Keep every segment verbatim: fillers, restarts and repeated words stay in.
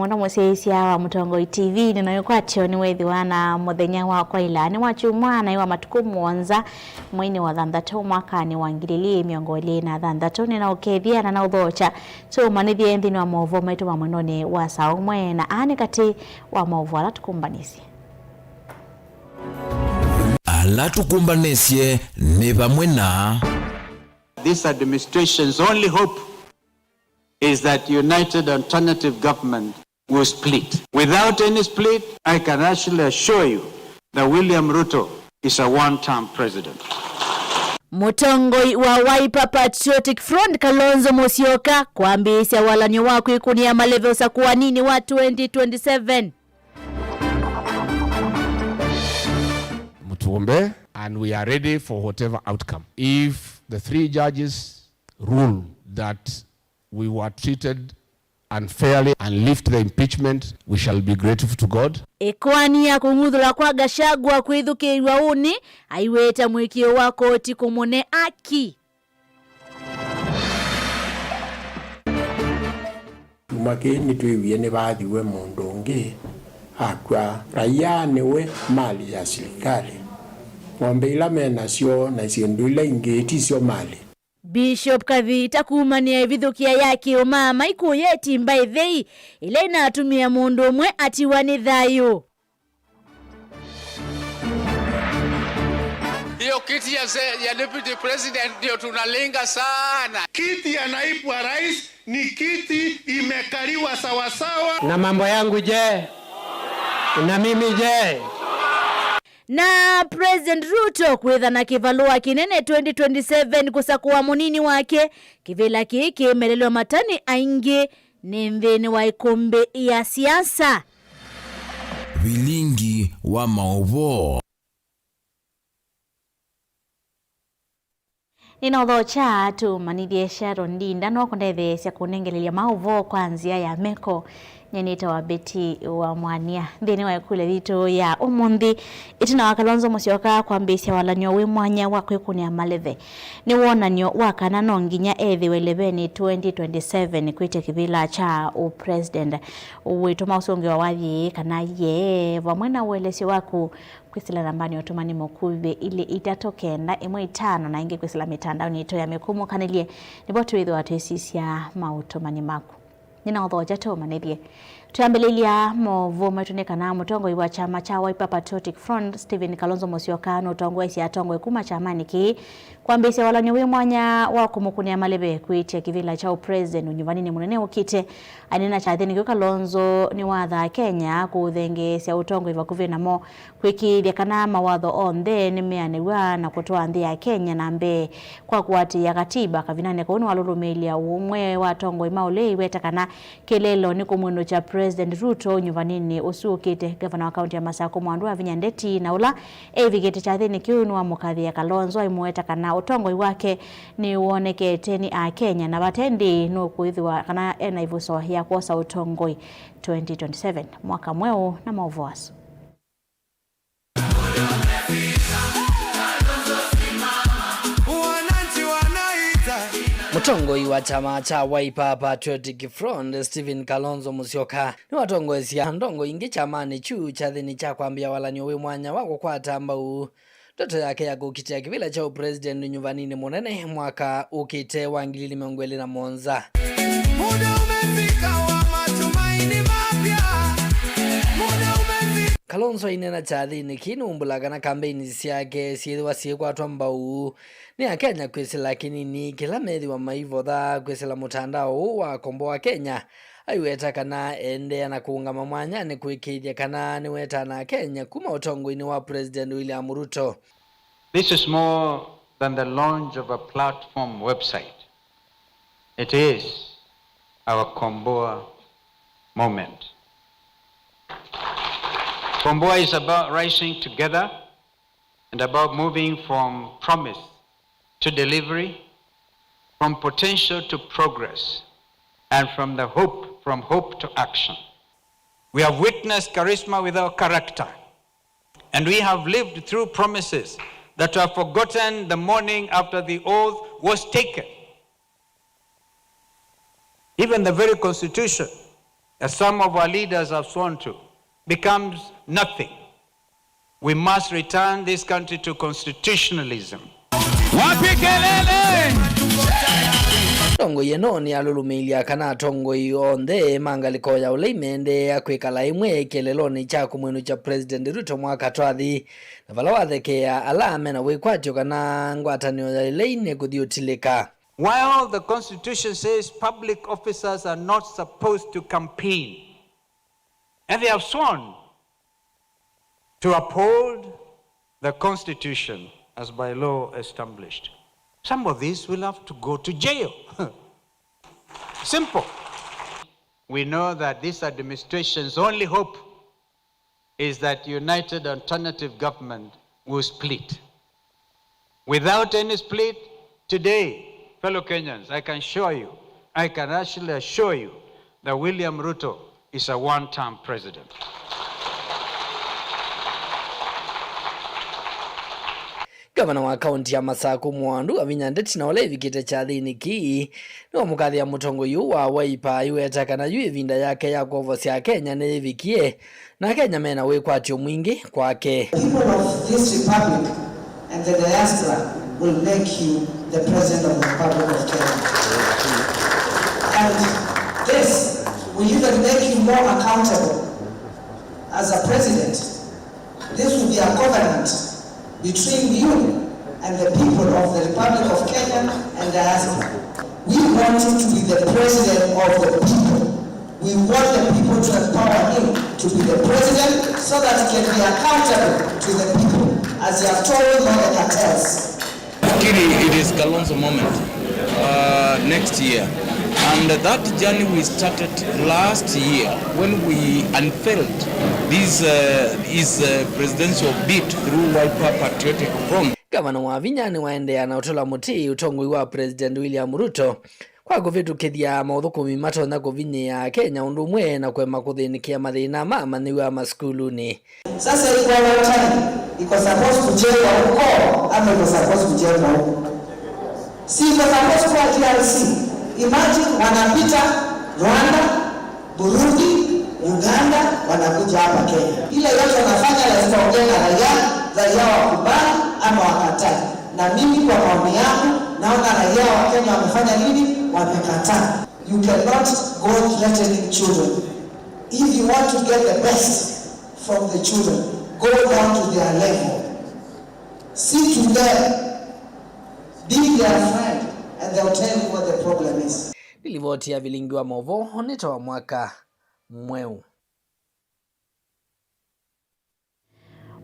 Mũno mũsyaĩĩsya wa Mũtongoi T V, nĩ na wĩkwatyo nĩweethĩwa na mũthenya wa kwaĩla nĩ wa kyumwa, naĩ wa matukũ mũonza mweinĩ wa thanthatũ mwakanĩ wa ngili ilĩ mĩongo ĩlĩ na thanthatũ. Nĩ na ũkethya na na ũthokya tũũmanĩthye nthĩnĩ wa maũvoo maitũ ma mwendonĩ wa saa ũmwe, na aa nĩ katĩ wa maũvoo ala tũkũmbanĩsye. Ala tũkũmbanĩsye nĩ vamwe na This administration's only hope is that united alternative government will split. Without any split, I can actually assure you that William Ruto is a one-term president. Mũtongoi wa Wiper Patriotic Front, Kalonzo Musyoka, kwambĩĩsya walany'o wa kwĩkũnĩa maleve ũsakũaninĩ wa twenty twenty-seven. Mũtũmbe, and we are ready for whatever outcome. If the three judges rule that we were treated unfairly and lift the impeachment, we shall be grateful to God. Ĩkoani ya kũng'uthũla kwa Gachagua kwĩthukĩĩw'a ũnĩ, aiweta mũĩkĩĩo wa koti kũmũne aki. Kyumwa kĩĩ nĩtwĩwie nĩvaathiwe mũndũ ũngĩ akw'a. Raia nĩwe mali ya silikalĩ. Ng'ombe ila me nasyo na syĩndũ ila ingĩ tisyo mali. Bishop Kathita kumanĩa ĩvithũkĩa ya kĩũmaama ĩkũũ ya ĩtimba ĩthei ĩla ĩnatumie mũndũ ũmwe atiwa nĩ thayũ. Hiyo kiti ya se-, ya deputy president ndio tunalinga sana. Kiti ya naibu wa rais ni kiti imekaliwa sawasawa. Na mambo yangu je? Na mimi je? Na President Ruto kwĩtha na kĩvalũa kĩnene twenty twenty-seven kũsakũa mũnini wake, kĩvĩla kĩĩ kĩmelelw'a matani aingĩ nĩ nthĩnĩ wa ĩkũmbĩ ya siasa. Vilingi wa maũvoo. Nĩnaũthokya tũmanĩthye Sharon Ndinda no kũndetheesya kũnengelelya maũvoo kwa nzĩa ya meko. Nyie nĩtawa Betty wa Mwania. Nthĩnĩ wa ĩkũlyo yitũ ya ũmũnthĩ, ĩtina wa Kalonzo Musyoka kwambĩĩsya walany'o wĩ mwanya wa kwĩkũnĩa maleve, nĩ wonany'o wa kana no nginya ethĩwe levenĩ twenty twenty-seven kwĩtya kĩvĩla kya ũpresident. Wĩtũma ũsũngĩo wa wathi kana yee, vamwe na ũelesyo waku kwĩsĩla nambanĩ ya ũtũmani mũkuvĩ ilĩ itatũ kenda ĩmwe itano, na ĩngĩ kwĩsĩla mĩtandaonĩ yitũ ya mĩkũmũkanĩlye, nĩvo twĩthĩwa twĩsisya maũtũmani maku. Nĩnaũthokya tũmanĩthye. Twĩambĩlĩlya maũvoo maitũ nĩ kana mũtongoi wa kyama kya Wiper Patriotic Front, Stephen Kalonzo Musyoka, nũtongoesye atongoi kuma kyamanĩ kĩĩ kwambĩĩsya walany'o wĩ mwanya wa kũmũkũnĩa maleve kwĩtya kĩvĩla kya ũpresident ũnyuvaninĩ mũnene ũkĩte. Aineena kyathĩnĩ kĩu, Kalonzo nĩwathaa Kenya kũũthengeesya ũtongoi vakuvĩ namo, kwĩkĩĩthya kana mawatho onthe nĩmeanĩw'a na kũtwaa nthĩ ya Kenya na mbee kwa kũatĩĩa katiba. Kavindanĩ kau nĩwalũlũmĩĩlya ũmwe wa atongoi ma ũlei weta kana kĩlĩlo nĩ kũmwĩnũkya President Ruto ũnyuvaninĩ ũsu ũkĩte. Ngavana wa kaunti ya Masakũ Mwandu Wavinya Ndeti, na ũla eĩvikĩte kyathĩnĩ kĩu, nĩwamũkathĩĩa Kalonzo aimũweta kana ũtongoi wake nĩwonekete nĩ Akenya na vate ndĩĩ nũkwĩthĩwa kana ena ĩvuso ya kwosa ũtongoi twenty twenty-seven, mwaka mweũ na maũvoo asu. Mũtongoi wa kyama kya Wiper Patriotic Front, Stephen Kalonzo Musyoka, nĩwatongoesya ndongo ingĩ kyamanĩ kyu kyathĩnĩ kya kwambĩa walany'o wĩ mwanya wa kũkwata mbau ndoto yake ya kũkitĩa kĩvĩla kya ũpresident nyuvaninĩ mũnene mwaka ũkĩte wa ngili ilĩ mĩongo ĩlĩ na mũonza. Muda umefika wa matumaini mapya. Muda umefika. Kalonzo aineena kyathĩnĩ kĩĩ nĩwumbũla kana kambeini syake syĩthĩwa syĩkwatwa mbau nĩ Akenya kwĩsĩla kĩnini kĩla methĩwa maivotha kwĩsĩla mũtandao ũũ wa Komboa Kenya. Aiweta kana eendeea na kũũngama mwanyanĩ kũĩkĩĩthya kana nĩwetaa na Akenya kuma ũtongoinĩ wa President William Ruto. This is more than the launch of a platform website. It is our Komboa moment. Komboa is about rising together and about moving from promise to delivery, from potential to progress, and from the hope, from hope to action. We have witnessed charisma without character, and we have lived through promises that were forgotten the morning after the oath was taken. Even the very constitution that some of our leaders have sworn to becomes nothing. We must return this country to constitutionalism. Wapi kelele? Atongoi ĩno nĩyalũlũmĩĩlya kana atongoi onthe ma ngalĩko ya ũlei meendeea kwĩkala ĩmwe kĩeleelonĩ kya kũmwĩnũkya President Ruto mwaka twathi, na vala wathekeea ala mena wĩkwatyo kana ngwatanĩo ya ĩlei nĩkũthi ũtilĩka. While the constitution says public officers are not supposed to campaign, and they have sworn to uphold the constitution as by law established, some of these will have to go to jail. Simple. We know that this administration's only hope is that united alternative government will split. Without any split, today, fellow Kenyans, I can assure you, I can actually assure you that William Ruto is a one-term president. Gavana wa kaunti ya Masakũ Mwandu Wavinya Ndeti na ũla ĩvikĩte kyathĩnĩ kĩĩ nĩwamũkathĩa mũtongoi ũũ wa Wiper aiweta kana yu ĩvinda yake ya kwovosya Akenya nĩyĩvikie, na Akenya mena wĩkwatyo mwingĩ kwake. People of this republic and the diaspora will make you the president of the Republic of Kenya. And this will even make you more accountable as a president. This will be a covenant between you and the people of the Republic of Kenya and diaspora. We want you to be the president of the people. We want the people to empower him to be the president so that he can be accountable to the people as he has told all the cartels. Nafikiri it is Kalonzo moment uh, next year and that journey we started last year when we unveiled this uh, his uh, presidential bid through Wiper Patriotic Front. Gavana Wavinya nĩwaendeea na ũtũla mũtĩ ũtongoi wa President William Ruto kwa kũvĩtũkĩthya maũthũkũmi matonya kũvinyĩĩa Akenya ũndũ ũmwe na kũema kũthĩnĩkĩa mathĩna ma amanyĩw'a masukulunĩ. Sasa iko our time, iko supposed kujengwa huko ama iko supposed kujengwa huko? Si iko supposed kuwa D R C? Imagine wanapita Rwanda, Burundi, Uganda, wanakuja hapa Kenya. Ile yote wanafanya lazima ongee na raia, raia wakubali ama wakatae. Na mimi kwa maoni yangu naona raia wa Kenya wamefanya nini? Wamekataa. You cannot go threatening children. If you want to get the best from the children, go down to their level. Sit with them. Be their friend and they'll tell you what the problem is. Nĩ livoti ya vilingi wa maũvoo nĩ ta wa mwaka mweũ.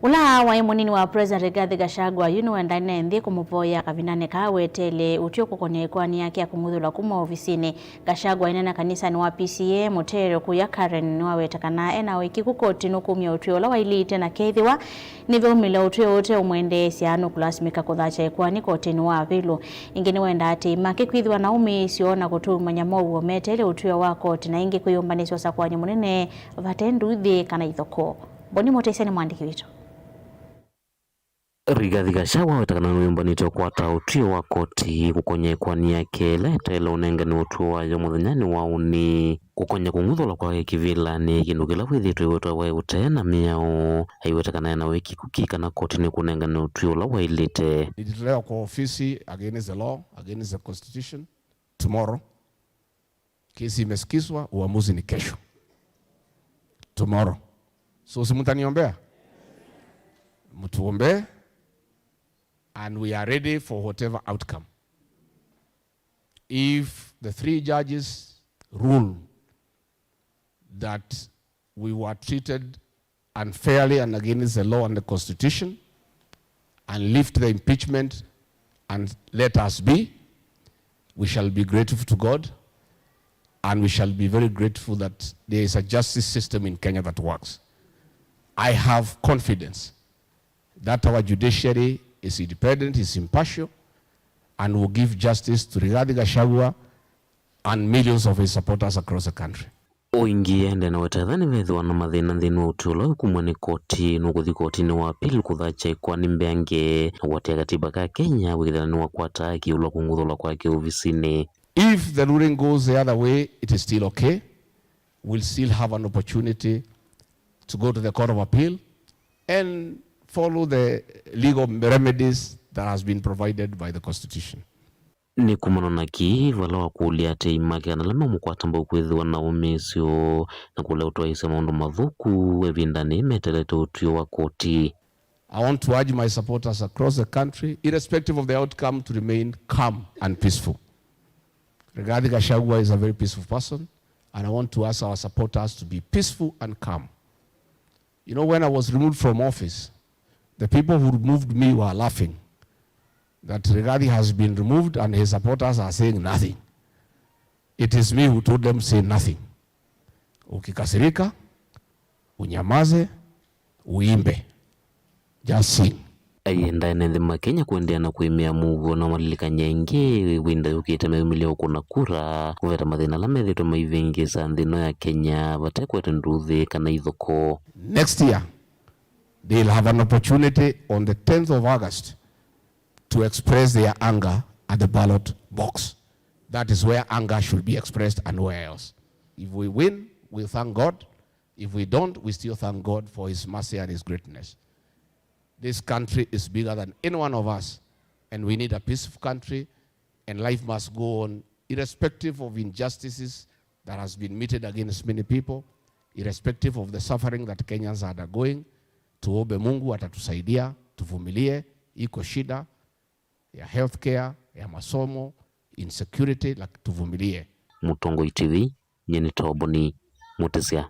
Ũla waĩ mũnini wa President Rigathi Gachagua yu nĩwendae ne nthĩ kũmũvoya kavindanĩ kaa weteele ũtw'ĩo kũkonya ĩkoani yake ya kũng'uthũlwa kuma ovisinĩ. Gachagua aineena kanisanĩ wa P C A Mũteere kũya Karen nĩwaweta kana ena ũĩkĩku koti nũkumya ũtw'ĩo ũla wailĩte na kethĩwa nĩveumĩla ũtw'ĩo ũteũmwendeesya nũkũlasimĩka kũthakya ĩkoani kotinĩ wa Avilu. Ĩngĩ nĩwendaa atĩĩ make kwĩthĩwa na ũmĩĩsyo na kũtumany'a mow'o meteele ũtw'ĩo wa koti na ĩngĩ kwĩyũmbanĩsya ũsakũanĩ mũnene vate nduthi kana ithokoo. Boni Mũtĩsya nĩ mwandĩki witũ. Rigathi Gachagua aweta kana nĩwĩũmbanĩte ũkwata ũtw'ĩo wa koti kũkonya ĩkoani yake ĩla ĩtaĩle ũnengane ũtw'ĩo wayo mũthenyanĩ wa ũnĩ kũkonya kũng'uthũlwa kwake kĩvĩlanĩ, kĩndũ kĩla wĩthĩĩtwe ĩwetwa waĩ ũtee na mĩao. Aiweta kana ena ũĩkĩku ki kana koti nĩkũnengane ũtw'ĩo ũla waĩlĩte. Nilitolewa kwa ofisi against the law, against the constitution. Tomorrow. Kesi imesikizwa, uamuzi ni kesho. Tomorrow. So si mtaniombea? Mtuombee, and we are ready for whatever outcome. If the three judges rule that we were treated unfairly and against the law and the constitution and lift the impeachment and let us be, we shall be grateful to God and we shall be very grateful that there is a justice system in Kenya that works. I have confidence that our judiciary is independent, is impartial, and will give justice to Rigathi Gachagua and millions of his supporters across the country. Oingĩ aendee na weta ethĩwa nĩvethĩwa na mathĩna nthĩnĩ wa ũtw'ĩo ũla wĩkumw'a nĩ koti, nũkũthi kotinĩ wa appeal kũthakya ĩkoani mbeange na kũatĩĩa katiba ka Kenya kwĩkĩthĩwa nĩwakwata haki ĩũlũ wa kũng'uthũlwa kwake ovisinĩ. If the ruling goes the other way, it is still okay. will still have an opportunity to go to the Court of Appeal and follow the legal remedies that has been provided by the Constitution. Nĩ kumana na kĩĩ vala wakũlya atei make kana ala mamũkwata mbau kwĩthĩwa na ũmĩĩsyo na kũlea ũtwaĩĩsya maũndũ mathũku ĩvindanĩ meteelete ũtw'ĩo wa koti. I want to urge my supporters across the country, irrespective of the outcome, to remain calm and peaceful. Rigathi Gachagua is a very peaceful person, and I want to ask our supporters to be peaceful and calm. You know, when I was removed from office, the people who removed me were laughing that Rigathi has been removed and his supporters are saying nothing. It is me who told them, "Say nothing. Ukikasirika, unyamaze, uimbe. Just sing." Ayenda ene nthĩ ma Kenya kũendeea na kũĩmĩa mũuo na malilikany'a ĩngĩ ĩvinda yũkĩte meyumĩlya ũkũna kura kũveta mathĩna ala methĩĩtwe maivĩngĩĩsa nthĩ ĩno ya Kenya vate kũete nduuthĩ kana ithokoo. Next year, they'll have an opportunity on the tenth of August to express their anger at the ballot box. That is where anger should be expressed and nowhere else. If we win, we thank God. If we don't, we still thank God for His mercy and His greatness. This country is bigger than any one of us, and we need a peaceful country, and life must go on, irrespective of injustices that has been meted against many people, irrespective of the suffering that Kenyans are undergoing. Tuombe Mungu atatusaidia, tuvumilie, iko shida ya healthcare, ya masomo, insecurity, lak-, tuvumilie. Mũtongoi T V, nyie nĩ Toboni Mũtĩsya.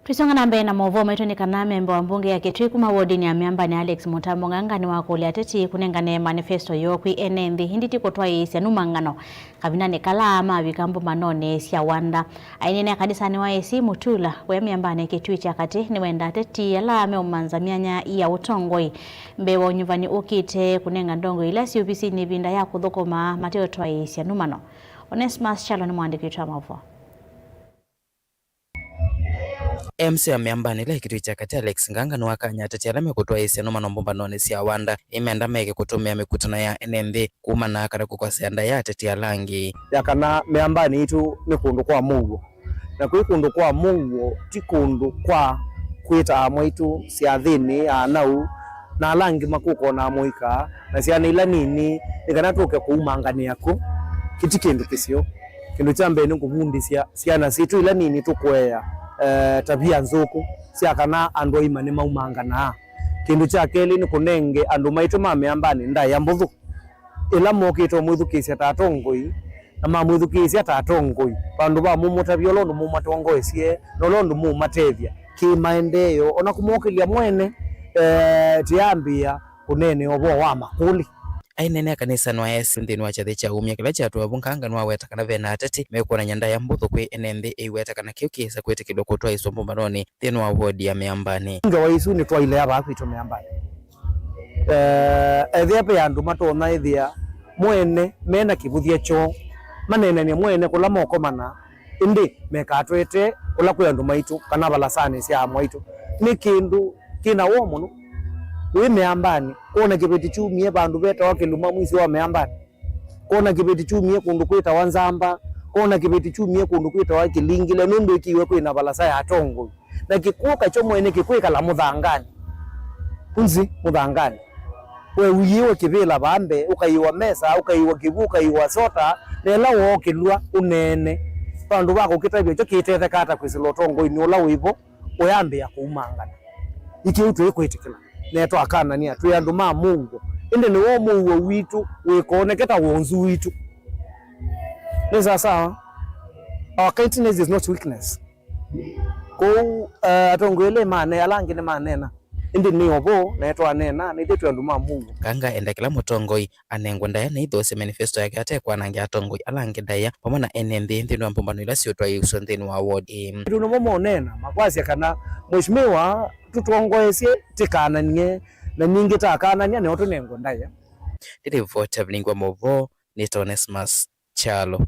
Tũisonga na mbee na maũvoo maitũ nĩ kana memba wa mbunge ya Kitui kuma wodinĩ ya Mĩambanĩ Alex Mũtambo Nganga nĩwakũlya ateti kũnengane manifesto yoo kwĩ ene nthĩ, ĩndĩ ti kũtwaĩĩsya numangano kavindanĩ kala mavika mbũmbanonĩ sya Wanda. Aineena kanisanĩ wa A C Mutula kũya Mĩambanĩ Kitui kya Katĩ nĩwenda ateti ala meũmanza myanya ya ũtongoi mbee wa ũnyuvani ũkĩte kũnenga ndongoi ila syĩ ovisinĩ ĩvinda ya kũthũkũma mateũtwaĩĩsya numano. Onesmus Kyalo nĩ mũandĩki witũ wa maũvoo. M C wa Mĩambanĩ ĩla ĩ Kitui kya Katĩ Alex Nganga nĩwakany'a ateti ala mekũtwaĩĩsya numano mbũmbanonĩ sya Wanda ĩmenda meke kũtũmĩa mĩkutano ya ene nthĩ kumana kana kũkosea ndaĩa ateti ala angĩ. Ya kana Mĩambanĩ itũ nĩ kũndũ kwa mũuo, na kwĩ kũndũ kwa mũuo ti kũndũ kwa kwĩta amwaitũ syathĩnĩ, anau na ala angĩ makũkonaa mũika na syana ila nini, nĩ kana tũke kũumanganĩa kw'o. Kĩti kĩndũ kĩseo. Kĩndũ kya mbee nĩ kũvundĩsya syana sitũ ila nini tũkũea, eh, tavia nzũku sya kana andũ aima nĩmaumanganaa. Kĩndũ kya kelĩ nĩ kũnenge andũ maitũ ma Mĩambanĩ ndaĩa mbũthũ ĩla mokĩte ũmwĩthukĩĩsya ta atongoi, na mamwĩthukĩĩsya ta atongoi, vandũ va mũmũtavya ũla ũndũ mũmatongoesye na ũla ũndũ mũũmatethya kĩ-maendeeo, o na kũmokĩlya mwene, eh, tĩambĩĩa kũneenea ũvoo wa makũlĩ. Aineenea kanisanĩ wa A C nthĩnĩ wa kyathĩ kya umya kĩla kyatũawa vu, Nganga nĩwaweta kana ve na ateti mekwonany'a ndaĩa mbũthũ kwĩ ene nthĩ, ĩiweta kana kĩu kĩĩsa kwĩtĩkĩlw'a kũtwaĩĩswa mbũmbanonĩ nthĩnĩ wa wodi ya Mĩambanĩ. Mbunge wa Isu nĩtwailea vaa kwitũ Mĩambanĩ. Eh, ethĩa ve andũ matonya ĩthĩa mwene mena kĩvũthya kyoo, maneenany'a mwene kũla mokomana, ĩndĩ mekatwete kũla kwĩ andũ maitũ kana valasanĩ sya amwaitũ. Nĩ kĩndũ kĩ na woo mũno. Wĩ Mĩambanĩ, kwona kĩveti kyumie vandũ vetawa Kĩluma mwisyo wa Mĩambanĩ, kwona kĩveti kyumie kũndũ kwĩtawa Nzamba, kwona kĩveti kyumie kũndũ kwĩtawa Kĩlingile, nũndũ ĩkiwe kwĩ na valasa ya atongoi. Na kĩkw'ũ kakyo mwene kĩkwĩkala mũthanganĩ. Unzi mũthanganĩ. We ũiĩwe kĩvĩla vaa mbee, ũkaiwa mesa, ũkaiwa kĩw'ũ, ũkaiwa sota, na ĩla wookĩlw'a ũneene. Vandũ va kũkĩtavya kyo kĩtetheka ata kwĩsĩla ũtongoinĩ ũla wĩ vo, ũyambĩĩa kũumangana. Ikĩu tũikwĩtĩkĩla, na twakanania twĩ andũ ma mũuo, ĩndĩ nĩw'o mũuo witũ wĩkooneke ta wonzu witũ. Nĩ sawasawa? Our kindness is not weakness. Kwoou, eh, atongoi elĩ mane-, ala angĩ nĩmaneena, ĩndĩ nĩ o vo, na twaneena, na ithyĩ twĩ andũ ma mũuo. Nganga enda kĩla mũtongoi anengwe ndaĩa na aithoosye manifesto yake ate kwanangĩa atongoi ala angĩ ndaĩa vamwe na ene nthĩ nthĩnĩ wa mbũmbano ila siũtwaĩĩsw'a nthĩnĩ wa ward ĩĩ. Andũ nĩmo moneena, makwasya kana, "Mheshimiwa, tũtongoesye, tĩkananie, na ningĩ takanania, nĩo tũnengwe ndaĩa." Ndĩrĩvota viningwa maũvoo, nĩtawa Onesmus Kyalo.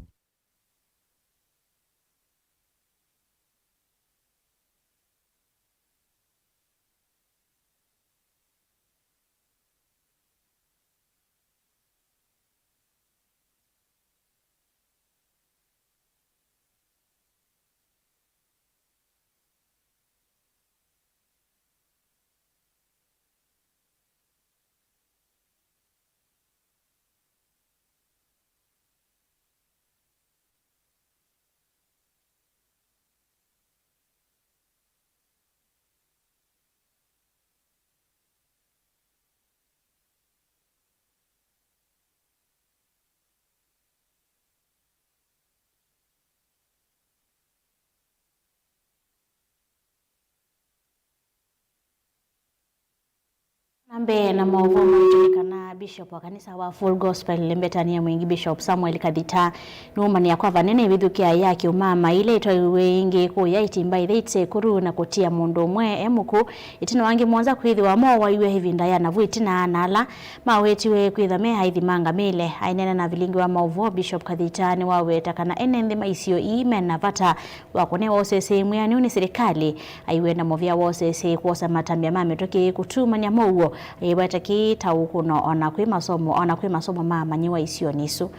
Mbee na maũvoo maitũ nĩ kana Bishop wa kanisa wa Full Gospel Mbetani ya Mwingi, Bishop Samuel Kathita, nũũmanĩa kwa vanene ĩvĩthũkĩa ya kĩũmama ila ĩtwaiwe ĩngĩ kũya itimba ithei Sekuru na kũtia mũndũ ũmwe e mũkũ, ĩtina wa angĩ mũonza kwĩthĩwa moowaiwe ĩvinda ya navu ĩtina na ala mawetiwe kwĩthwa me aithi ma ngamĩle. Aineena na vilingi wa maũvoo, Bishop Kathita nĩwaweta kana ene nthĩ ma isio ii mena vata wa kũnewa ũsesei mwĩanĩu nĩ silikalĩ. Aiwenda mũvĩa wa ũsesei kwosa matambya ma mĩtũkĩ kũtumany'a mũuo, aiweta kĩĩ ta ũkũno ona kwĩ masomo, ona kwĩ masomo ma amanyĩwa isionĩ isu.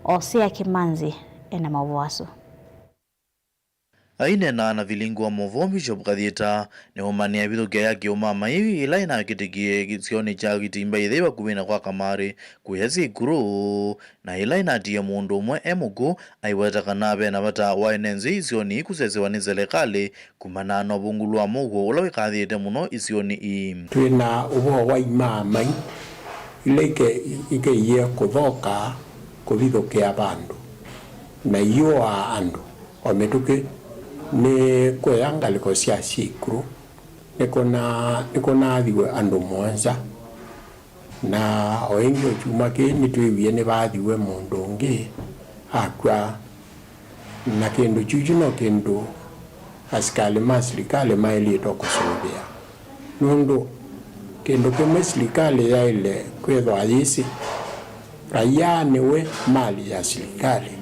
Osea Kimanzi ena maũvoo asu. Aineena na vilingi wa maũvoo, Bishop Kathita nĩũmanĩa ĩvithũkĩa ya kĩũmama ĩĩ ĩla ĩnakĩtĩkie kĩsionĩ kya Kitimba Ithei vakuvĩ na kwa Kamarĩ kũya Sikuru, na ĩla ĩnatie mũndũ ũmwe e mũkũ, aiweta kana ve na vata wa ene nzĩ isionĩ ii kũsesewa nĩ selekalĩ kumana na ũvungũlu wa mũuo ũla wĩkathĩĩte mũno isionĩ ii. Twĩ na ũvoo wa imaamai ila ike-, ikeie kũthoka kũvithũkĩa vandũ na iũaa andũ o mĩtũkĩ nĩ kũya ngalĩko sya Sikuru. Nĩkũna-, nĩkũnaathiwe andũ mũonza. Na o ĩngĩ o kyumwa kĩĩ nĩtwĩwie nĩvaathiwe mũndũ ũngĩ akw'a, na kĩndũ kyuyu no kĩndũ asikalĩ ma silikalĩ maĩlĩtwe kũsũvĩa, nũndũ kĩndũ kĩmwe silikalĩ yaĩle kwĩthwa yĩsĩ, raia nĩwe mali ya silikalĩ.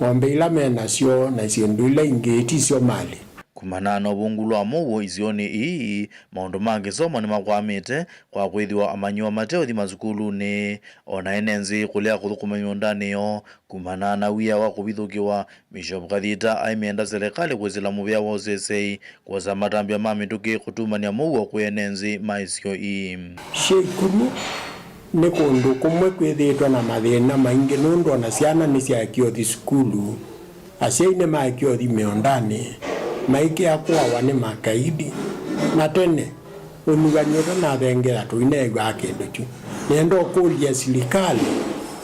Ng'ombe ila me nasyo na syĩndũ ila ingĩ ti syo mali. Kumana na ũvungũlu wa mũuo isionĩ ii, maũndũ ma kĩsomo nĩmakwamĩte, kwa kwĩthĩwa amanyĩwa mateũthi masukulunĩ, o na ene nzĩ kũlea kũthũkũma mĩũndanĩ yoo. Kumana na wia wa kũvithũkĩwa, Bishop Kathita aimenda selekalĩ kwĩsĩla mũvĩa wa ũsesei, kwosa matambya ma mĩtũkĩ kũtumany'a mũuo kwĩ ene nzĩ ma isio ii. Sikuru nĩ kũndũ kũmwe kwĩthĩĩtwe na mathĩna maingĩ, nũndũ o na syana nĩsyaekie ũthi sukulu. Asyai nĩmaekie ũthi mĩũndanĩ, maikĩa kũawa nĩ makaidi. Na tene, ũnyuvani ũtanathengeea tũineew'aa kĩndũ kyu. Nĩenda ũkũlya silikalĩ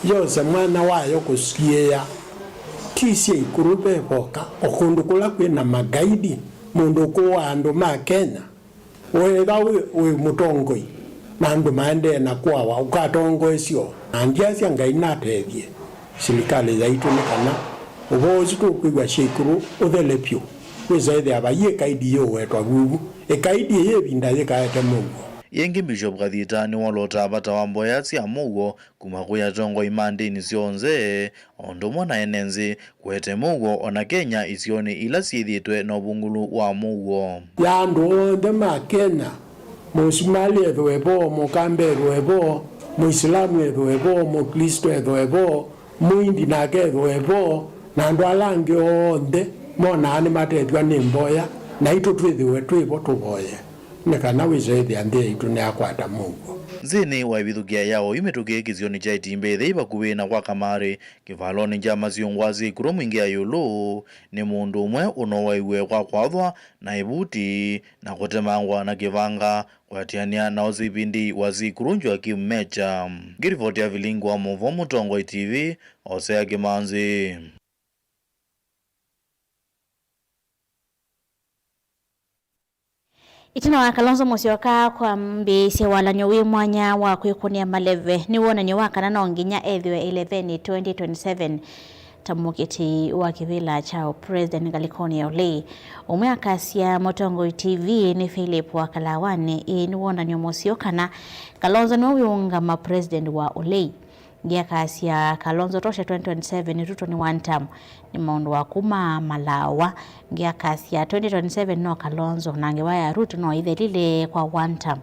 yose mwanya wayo kũsiĩĩa ti Sikuru ve voka, o kũndũ kũla kwĩ na makaidi, mũndũ ũkũaa andũ ma Kenya. Weethĩwa wĩ, wĩ mũtongoi na andũ maendee na kũawa, ũkatongoesya ũ? Na ndyasya Ngai natethye silikalĩ yaitũ nĩ kana ũvoo ũsu tũkwĩw'a Sikuru ũthele vyũ. Wĩsa ĩthĩa vai ĩkaidi yĩũwetwa vuvu, ĩkaidi ĩyĩ ĩvinda yĩkaete mũuo. Ĩngĩ, Bishop Kathita nĩwolotaa vata wa mboya sya mũuo kuma kwĩ atongoi ma ndĩni syonthe, o ũndũ ũmwe na ene nzĩ, kũete mũuo o na Kenya isionĩ ila syĩthĩĩtwe na ũvungũlu wa mũuo. Ya andũ onthe ma Kenya, Mũsumalĩ ethĩwe vo, Mũkamba ethĩwe vo, Mũisilamu ethĩwe vo, Mũklĩsto ethĩwe vo, Mũindi nake ethĩwe vo, na andũ ala angĩ onthe monaa nĩmatethw'a nĩ mboya, naitũ twĩthĩwe twĩ vo tũvoye, nĩ kana wĩsa ĩthĩa nthĩ yaitũ nĩyakwata mũuo. Nzĩnĩ wa ĩvithũkĩa ya oyu mĩtũkĩ kĩsionĩ kya Itimbe Ĩthei vakuvĩ na kwa Kamarĩ, kĩvalonĩ kya Masyũngwa Sikuru Mwingĩ ya ĩũlũ, nĩ mũndũ ũmwe ũnowaiwe kwa kwathwa na ĩvuti na kũtemangwa na kĩvanga, kũatĩanĩa na O C P D wa Sikuru Joakim Mecha. Ngĩrivoti ya vilingi wa maũvoo Mũtongoi T V, Osea Kĩmanzi. Ĩtina wa Kalonzo Musyoka kwambĩĩsya walany'o wĩ mwanya wa kwĩkũnĩa maleve, nĩ wonany'o wa kana no nginya ethĩwe ĩlevenĩ twenty twenty-seven ta mũkĩti wa kĩvĩla kya ũpresident ngalĩkonĩ ya ũlei. Ũmwe akasya Mũtongoi T V nĩ Philip wa Kalawani, ĩĩ nĩ wonany'o mũseo kana Kalonzo nĩwe wĩũngama president wa ũlei. Ngĩ akasya Kalonzo tosha twenty twenty-seven, Ruto nĩ one term, nĩ maũndũ wa kuma malawa. Ngĩ akasya twenty twenty-seven no Kalonzo, na ngewa ya Ruto no ĩthelile kwa one term.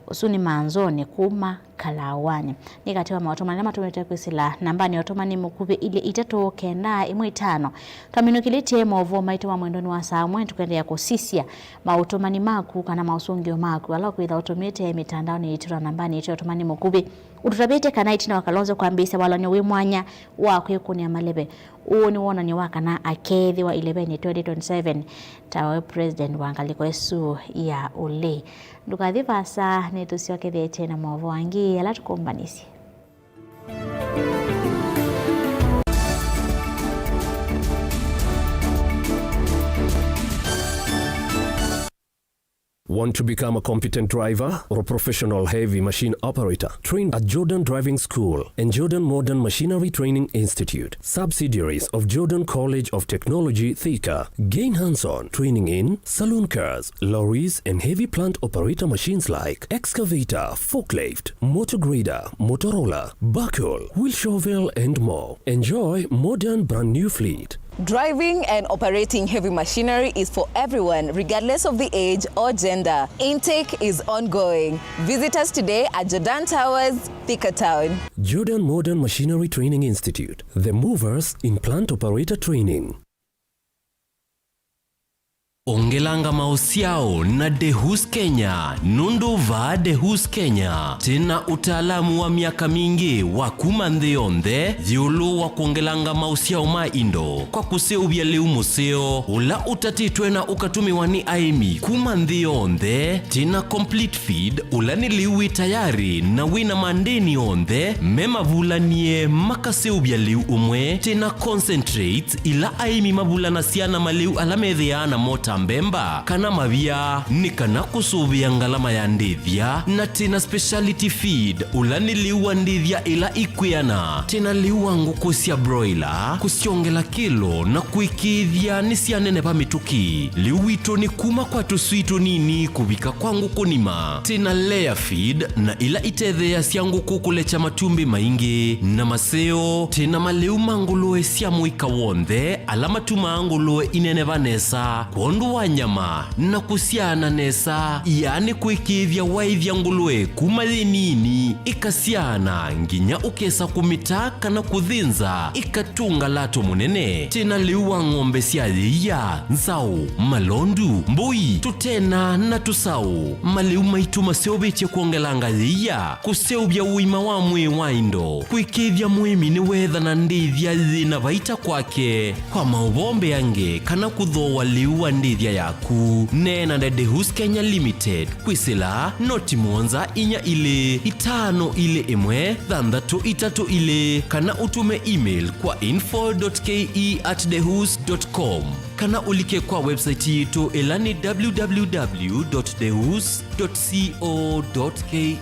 Ũsu nĩ manzoni kuma kalawanĩ. Nĩ katĩ wa maũtũmani ala matũmĩte kwĩsĩla nambanĩ ya ũtũmani mũkuvĩ ilĩ itatũ kenda ĩmwe itano. Twaminũkĩlĩtye maũvoo maitũ ma mwendonĩ wa saa ũmwe, tũkwendeea kũsisya maũtũmani maku kana maũsũngĩo maku ala ũkwĩtha ũtũmĩte mĩtandaonĩ yitũ na nambanĩ yitũ ya ũtũmani mũkuvĩ. Ũtũtavĩte kana ĩtina wa Kalonzo kwambĩĩsya walany'o wĩ mwanya wa kwĩkũnĩa maleve, ũũ nĩ wonany'o wa kana akeethĩwa ĩlevenĩ twenty twenty-seven tawe president wa ngalĩko ĩsu ya ũlei. Ndũkathi vaasa, nĩtũsyokethete na maũvoo angĩ ala tũkũmbanisye. Want to become a competent driver or a professional heavy machine operator? Train at Jordan Driving School and Jordan Modern Machinery Training Institute, subsidiaries of Jordan College of Technology, Thika. Gain hands-on training in saloon cars, lorries, and heavy plant operator machines like excavator, forklift, motor grader, motor roller, backhoe, wheel shovel, and more. Enjoy modern brand new fleet. Driving and operating heavy machinery is for everyone, regardless of the age or gender. Intake is ongoing. Visit us today at Jordan Towers, Thika Town. Jordan Modern Machinery Training Institute, the movers in plant operator training. Ongelanga maũsyao na Dehus Kenya, nũndũ vaa Dehus Kenya twĩna ũtaalamu wa myaka mingĩ wa kuma nthĩ yonthe ĩũlũ wa kwongelanga maũsyao ma indo kwa kũseũvya lĩu mũseo ũla ũtatĩtwe na ũkatũmĩwa nĩ aĩmi kuma nthĩ yonthe. Twĩna complete feed, ũla nĩ lĩu wĩ tayarĩ na wĩna mandĩni onthe me mavulanie makaseũvya lĩu ũmwe. Twĩna concentrate ila aĩmi mavulanasya na malĩu ala methĩaa namo ta mbemba kana mavia, nĩ kana kũsũvĩa ngalama ya ndĩthya. Na twĩna speciality feed, ũla nĩ lĩu wa ndĩthya ĩla ikwĩana. Twĩna lĩu wa ngũkũ sya broiler, kũsyongela kĩlo na kũĩkĩĩthya nĩsyaneneva mĩtũkĩ. Lĩu witũ nĩ kuma kwa tũswii tũnini kũvika kwa ngũkũ nima. Twĩna layer feed na ila itetheeasya ngũkũ kũlekya matumbĩ maingĩ. Na maseo, twĩna malĩu ma ngũlũe sya mũika w'onthe ala matumaa ngũlũe ineneva nesa kwondũ wa nyama na kũsyaana nesa, yaani kũĩkĩĩthya waĩthya ngũlũe kuma yĩ nini ĩkasyaana nginya ũkesa kũmĩta kana kũthĩnza ĩkatũnga lato mũnene. Twĩna lĩu wa ng'ombe sya yĩia, nzaũ, malondu, mbũi, tũtena na tũsaũ. Malĩu maitũ maseũvĩtye kwongelanga yĩia, kũseũvya ũima wa mwĩĩ wa indo, kũĩkĩĩthya mũĩmi nĩweethana ndĩthya yĩ na vaita kwake. Kwa maũvoo mbeange kana kũthooa lĩu wa ndĩthya yaku, neena na Dehus Kenya Limited kwĩsĩla noti mũonza inya ilĩ itano ilĩ ĩmwe thanthatũ itatũ ilĩ, kana ũtũme email kwa info dot K E at dehus dot com, kana ũlike kwa website yitũ ĩla nĩ www dot dehus dot co dot K E.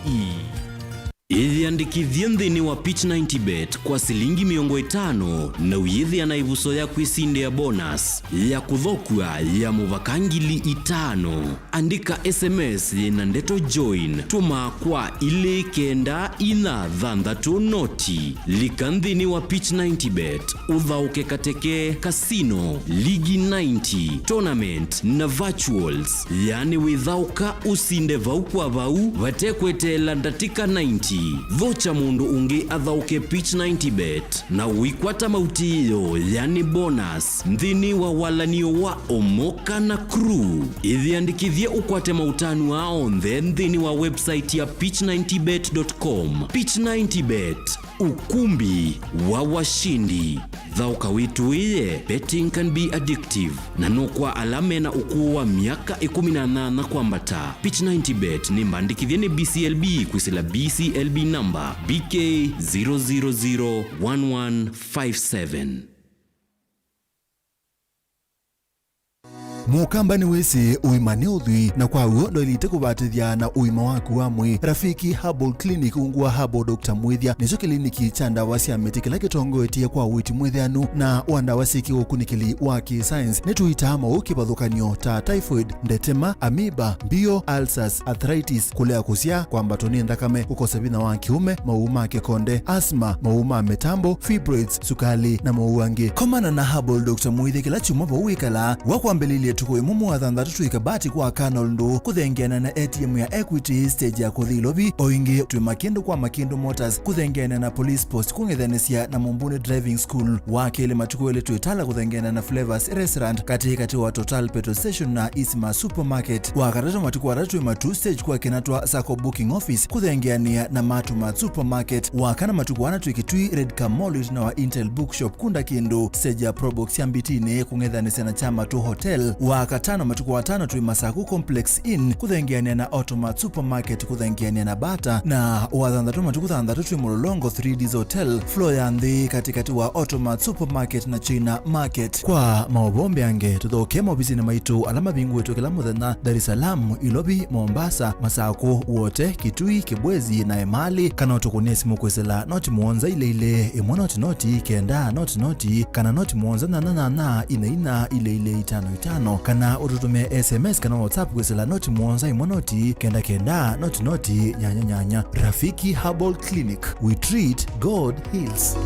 Ĩyĩandĩkĩthye nthĩnĩ wa Pitch ninety bet kwa silingi mĩongo ĩtano na ũyĩthĩa na ĩvuso ya kwĩsindĩa bonus ya kũthokua ya mũvaka ngili itano. Andĩka S M S yĩna ndeto join, tũma kwa ilĩ kenda inya thanthatũ noti. Lika nthĩnĩ wa Pitch ninety bet, ũthaũke kateke, casino, ligi ninety, tournament na virtuals. Yaani wĩthaũka ũsinde vau kwa vau vate kweteela ndatĩka ninety. Vocha mũndũ ũngĩ athaũke Pitch ninety bet na ũikwata mautĩĩo, yaani bonus, nthĩnĩ wa walanio wa Omoka na Crew. Ĩyĩandĩkĩthye ũkwate maũtanu aa onthe nthĩnĩ wa website ya pitch ninety bet dot com. Pitch ninety bet, ukumbi wa washindi. Thaũka wĩtũĩe, betting can be addictive, na no kwa ala mena ũkũũ wa myaka ĩkũmi na nyanya kwambata. Pitch ninety bet nĩ mbandĩkĩthye nĩ B C L B kwĩsĩla B C L B namba B K zero zero zero one one five seven. Mũkamba nĩwĩsĩ ũima nĩ ũthwii, na kwa w'o ndwaĩlĩte kũvatĩthya na ũima waku wa mwĩĩ. Rafiki Herbal Clinic ungu wa Herbal Doctor Mwĩthya nĩkyo kĩliniki kya ndawa sya mĩtĩ kĩla kĩtongoetye kwa ũiiti mwĩtheanu na wa ndawa syĩ kĩũkunĩkĩli wa kĩ-science. Nĩtũitaa maũũ kĩvathũkany'o ta typhoid, ndetema, amoeba, mbio, ulcers, arthritis, kũlea kũsyaa, kwambatwa nĩ nthakame, kũkosa vinya wa kĩũme, maũũ ma kĩkonde, asthma, maũũ ma mĩtambo, fibroids, sukali, na maũũ angĩ. Komana na Herbal Doctor Mwĩthya kĩla kyumwa vau wĩkalaa. Wa kwambĩlĩlya ĩtukũ ĩmwe mwa thanthatũ twĩ Kabati kwa Colonel Ndũ, kũthengeana na A T M ya Equity, stage ya kũthi Ilovi. O ĩngĩ, twĩ Makĩndũ kwa Makĩndũ Motors, kũthengeana na Police Post, kũng'ethanĩsya na Mumbuni Driving School. Wa kelĩ, matukũ elĩ twĩ Tala, kũthengeana na Flavors Restaurant, katĩ katĩ wa Total Petrol Station na Isma Supermarket. Wa katatũ, matukũ atatũ twĩ Matuu stage kwa Kinatwa Sacco Booking Office, kũthengeanĩa na Matumat Supermarket. Wa kana, matukũ ana twĩ Kitui Red Car Mall, ĩtina wa Intel Bookshop, kunda kĩndũ stage ya Probox ya Mbitini, kũng'ethanĩsya na Kyamatu Hotel. Wakatano matukũ atano twĩ Masaku Complex Inn kũthengeanĩa na Automat Supermarket kũthengeanĩa na Bata, na Wathanthatũ matukũ thanthatũ twĩ Mũlolongo three Ds Hotel, floor ya nthĩ katĩkatĩ wa Automat Supermarket na China Market. Kwa maũvoo mbeange, tũthokee maovisinĩ maitũ ala mavingũĩtwe kĩla mũthenya Dar es Salaam, Ilovi, Mombasa, Masaku, Wote, Kitui, Kibwezi na Emali, kana ũtũkũnĩe simũ kwĩsĩla noti mũonza ilĩ ilĩ, ĩmwe noti noti, kenda noti noti, kana noti mũonza nyanya nyanya, inya inya, ilĩ ilĩ itano itano, kana ũtũtũmĩe S M S kana WhatsApp kwĩsĩla noti mũonza ĩmwe noti, kenda kenda, noti noti, nyanya nyanya. Rafiki Herbal Clinic, we treat, God heals.